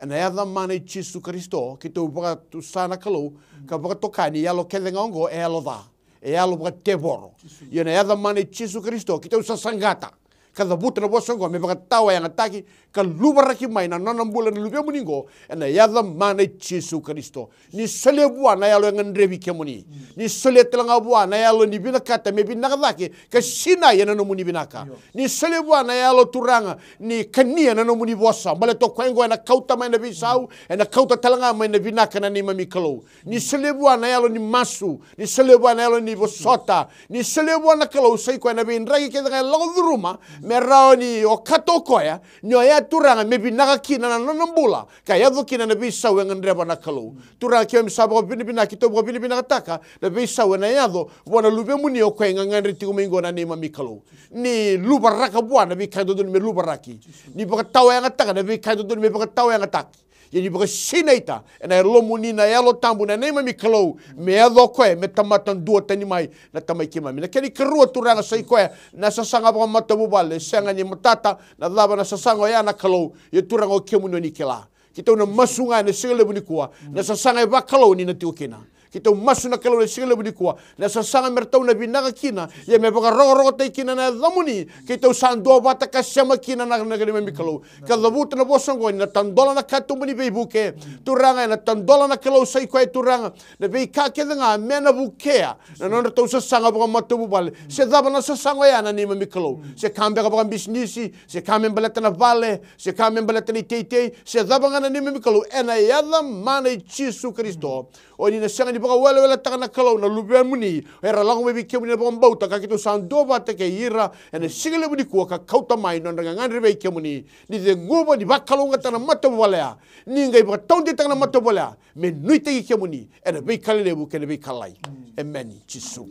Ena yaca mana i Jisu Karisito, keitou vakatusa, na Kalou, ka vakatoka ni yalo kece ga oqo e yalo ca, e yalo vakatevoro. Ia na yaca mana i Jisu Karisito, keitou sa saqata ka cavuta na vosa oqo me vakatawayagataki ka luvaraki mai na nona bula na luvemuni oqo, ena yaca mana i Jisu Karisito. Ni solia vua na yalo e gadrevi kemuni. Ni solia tale ga vua na yalo ni vinakata me vinaka cake ka sinai ena nomuni vinaka. Ni solia vua na yalo, Turaga, ni kania na nomuni vosa, baleta o koya oqo ena kauta mai na veisau, ena kauta tale ga mai na vinaka, na neimami Kalou. Ni solia vua na yalo ni masu, ni solia vua na yalo ni vosota, ni solia vua na Kalou sa i koya na veidraki kece ga e lako curuma me rawa ni okata o koya, ni oya, Turaga, me vinaka kina na nona bula ka yaco kina na veisau e gadreva na Kalou. Turaga, keimami sa vakavinavinaka, keitou vakavinavinakataka na veisau ena yaco vua na luvemuni o koya e gagadre tiko mai oqo, na neimami Kalou. Ni luvaraka vua na veika e dodonu me luvaraki. Ni vakatawayagataka na veika e dodonu me vakatawayagataki. Ia ni vakasinaita ena yalomuni na Yalo Tabu, na neimami Kalou, me yaco o koya me tamata duatani mai na Tamai keimami. Na kena ikarua, Turaga, sa i koya na sasaga vakamatavuvale. E sega ni matata na cava na sasaga oya, na Kalou. Ia, Turaga, o kemuni o ni kila. Keitou na masu ga ena siga levu nikua na sasaga e vakalou ni na tiko kina. Keitou masu, na Kalou, ena siga levu nikua na sasaga me ratou na vinaka kina, ia me vakarokorokotaki kina na yacamuni. Keitou sa duavata ka sema kina, na, na neimami Kalou, ka cavuta na vosa oqo ni na tadola na katuba ni veivuke. Turaga, ena tadola, na Kalou, sa i koya, Turaga, na veika kece ga me na vukea na nodratou sasaga vakamatavuvale. Se cava na sasaga oya, na neimami Kalou, se ka beka vakabisinisi, se ka me baleta na vale, se ka me baleta na iteitei, se cava ga, na neimami Kalou, ena yaca mana i Jisu Karisito, o ni na sega ni vakaweleweletaka, na Kalou, na luvemuni era lako mai vei kemuni ena vakabauta, ka keitou sa duavata kei ira ena siga levu nikua ka kauta mai na nodra gagadre vei kemuni. Ni ceguva, ni vakalougatataka na matavuvale ya. Ni qai vakataudeitaka na matavuvale ya me nuitaki kemuni ena veika lelevu kei na veika lalai. Emeni, Jisu.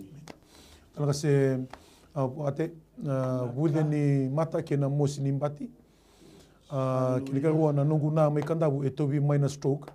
Tala qase, a, Vate, a, vuce ni mata kei na mosi ni bati. A, kena ikarua, na noqu na mai Kadavu e tauvi mai na stroke,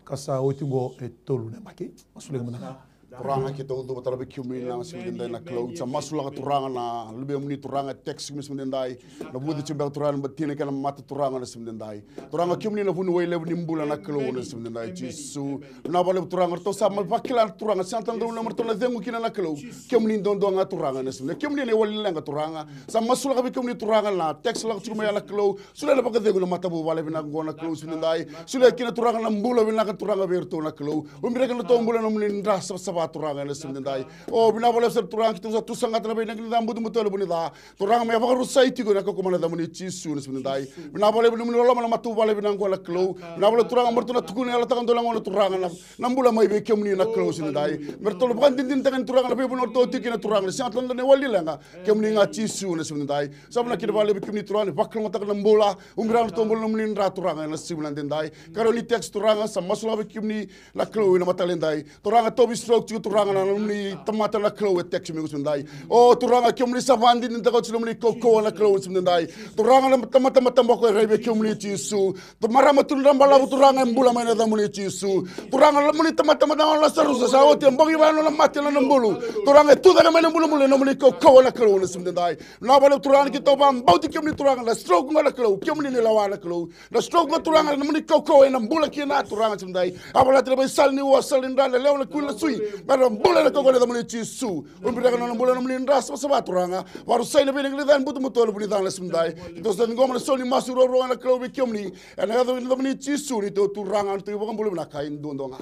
ka sa oti oqo e tolu na yabaki. Masulaki mada ga. Turaga, keitou cuva tale vei kemuni na siga edaidai, na Kalou. Sa masulaka, Turaga, na luvemuni, Turaga, e text mai na siga edaidai. Na vuce tiko beka, Turaga, na batina kei na mata, Turaga, na siga edaidai. Turaga, kemuni na vuniwai levu ni bula, na Kalou, na siga edaidai, Jisu. Vinaka vakalevu, Turaga, ratou sa mai vakila, Turaga, sega tale na drau na drau na cegu kina, na Kalou. Kemuni duadua ga, Turaga, na siga edaidai. Kemuni na iwali leqa, Turaga. Sa masulaka vei kemuni, Turaga, na text lako tiko mai ya, na Kalou. Solia na vakacegu na matavuvale vinaka oqo, na Kalou, siga edaidai. Solia kina, Turaga, na bula vinaka, Turaga, vei iratou, na Kalou. Ubi ira kina na tou bula ena nomuni dra savasava, Turaga, ena siga edaidai. O, vinaka vakalevu sara, Turaga, keitou sa tu sagata na veiqaravi butobuto e levu ni ca. Turaga, me vakarusai tiko ena kaukaua mai na yacamuni Jisu, na siga edaidai. Vinaka vakalevu na nomuni loloma na matavuvale vinaka oqo, na Kalou. Vinaka vakalevu, Turaga, me ratou na tukuna e yalataka dua na gauna, Turaga, na, na bula mai vei kemuni, na Kalou, siga edaidai. Me ratou na vakadinadinataka, Turaga, na veivanua ratou tiko kina, Turaga, na sega tale na drau na iwali leqa. Kemuni ga, Jisu, na siga edaidai. Sa vinaka vakalevu vei kemuni, Turaga, ni vakalougatataka na bula. Ubi ira na tou bula ena nomuni dra, Turaga, ena siga edaidai. Karua ni text, Turaga, sa masulaka vei kemuni, na Kalou, ena mataka edaidai. Turaga, tauvi stroke tiko, Turaga, na nomuni tamata, na Kalou, e text mai na siga edaidai. O, Turaga, kemuni sa vakadinadinataka oti na nomuni kaukaua, na Kalou, na siga edaidai. Turaga, na tamata mataboko e rai vei kemuni, Jisu. Marama tu na dra balavu, Turaga, e bula mai na yacamuni Jisu. Turaga, na nomuni tamata, tamata o Lasarusa, sa oti e bogi vaya na nona mate, na nona bulu. Turaga, e tu cake mai na bulubulu ena nomuni kaukaua, na Kalou, na siga edaidai. Vinaka vakalevu, Turaga, ni keitou vakabauti kemuni, Turaga, na stroke oqo, na Kalou, kemuni na lewa, na Kalou. Na stroke oqo, Turaga, na nomuni kaukaua ena bula kina, Turaga, na siga edaidai. A valati na veisala ni ua, sala ni dra, na lewa, na kuli, na sui. Me ra bula ena kaukaua, na yacamuni Jisu. Ubi ira kina na bula ena nomuni dra savasava, Turaga. Vakarusai na veiqaravi butobuto e levu ni ca, na siga edaidai. Keitou sa ciqoma na sau ni masu ruarua, na Kalou, vei kemuni. Ena yaca ni yacamuni Jisu, neitou Turaga, neitou iVakabula vinaka e duadua ga.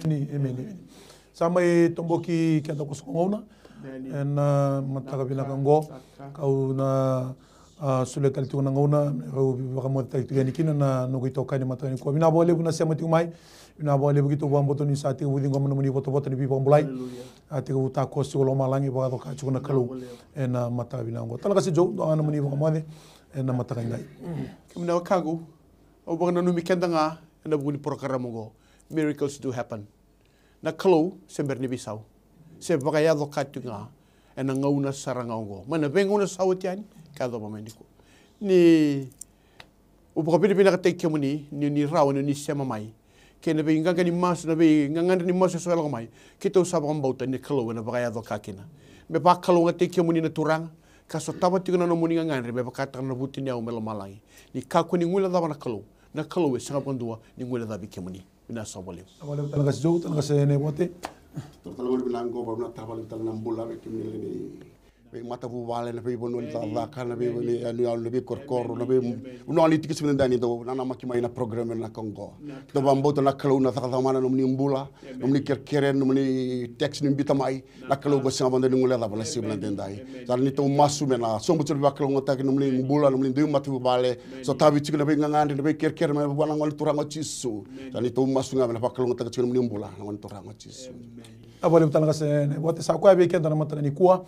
Emeni, emeni, emeni. Sa mai toboki keda ko sa gauna ena mataka vinaka oqo. Kau na, a, solia tale tiko na gauna me rau veivakamocetaki tiko yani kina na noqu itokani mataka nikua. Vinaka vakalevu na sema tiko mai. Vinaka vakalevu, keitou vakabauta ni sa tekivu ciqoma na nomuni votavota ni veivakabulai. A tekivu takoso tiko lomalagi, vakacoka tiko na Kalou ena mataka vinaka oqo. Tala qase Joe, dua ga na nomuni vakamoce ena mataka edai. Kemuni na wekaqu, au vakananumi keda ga ena vuku ni porokaramu oqo. Miracles do happen. Na Kalou se bera ni veisau, se vakayaco ka tiko ga ena gauna sara ga oqo, mai na veigauna sa oti yani ka yacova mai nikua. Niu vakavinavinakataki kemuni ni, ni rawa ni, ni sema mai kei na veiqaqa ni masu, na veigagadre ni masu eso e lako mai. Keitou sa vakabauta ni Kalou ena vakayaco ka kina. Me vakalougatataki kemuni na Turaga, ka sotava tiko na nomuni gagadre me vakataka na vutuniyau mai lomalagi. Ni kakua ni guilecava na Kalou. Na Kalou e sega vakadua ni guilecavi kemuni. Vinaka saka vakalevu. Vinaka vakalevu tale qase Joe, tale qase Naivote. Toro tale ga na vinaka oqo, vinaka tale vakalevu tale na bula vei kemuni lewe ni Veimatavuvale, na veivanua ni cakacaka, na veivanua ni yanu, na veikorokoro, na veivanua ni tiki sivini dani dau nanamaki mai na program na ka oqo. Dau vakabauta na Kalou na cakacaka mana nomuni bula, nomuni kerekere, nomuni text ni bita mai. Na Kalou ko sega vada ni guilecava na siga vinaka daidai. Sa ni tau masu me na sobu tiko na veivakalougatataki nomuni bula, nomuni dui matavuvale. So tavi tiko na veigagadre, na veikerekere mai vua na Gone Turaga o Jisu. Sa ni tau masu ga me na vakalougatataki tiko nomuni bula na Gone Turaga o Jisu. A vale vutana ka se ne vata sa koya vei keda na mataka ni kua.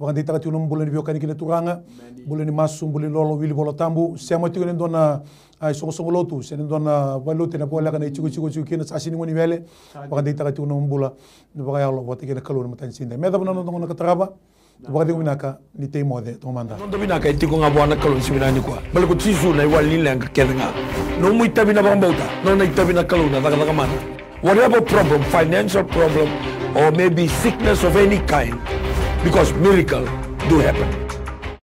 Vakadeitaka tiko na bula ni veiwekani kina Turaga. Bula ni masu, bula ni lolo, wili Vola Tabu. Sema tiko ni dua na a isoqosoqo lotu se ni dua na valelotu ena voleka na itikotiko tiko kina sa sini goni wele. Vakadeitaka tiko na bula ni vakayalo vata kei na Kalou na matani sida me cava na noda gona ka tarava. Vakacegu vinaka ni tei moce toka mada. Noda vinaka e tiko ga vua na Kalou ni siga vinaka nikua. Baleta ko Jisu na iwali ni leqa kece ga. Nomu itavi na vakabauta, nona itavi na Kalou na cakacaka mana. Whatever problem, financial problem, or maybe sickness of any kind, because miracle do happen.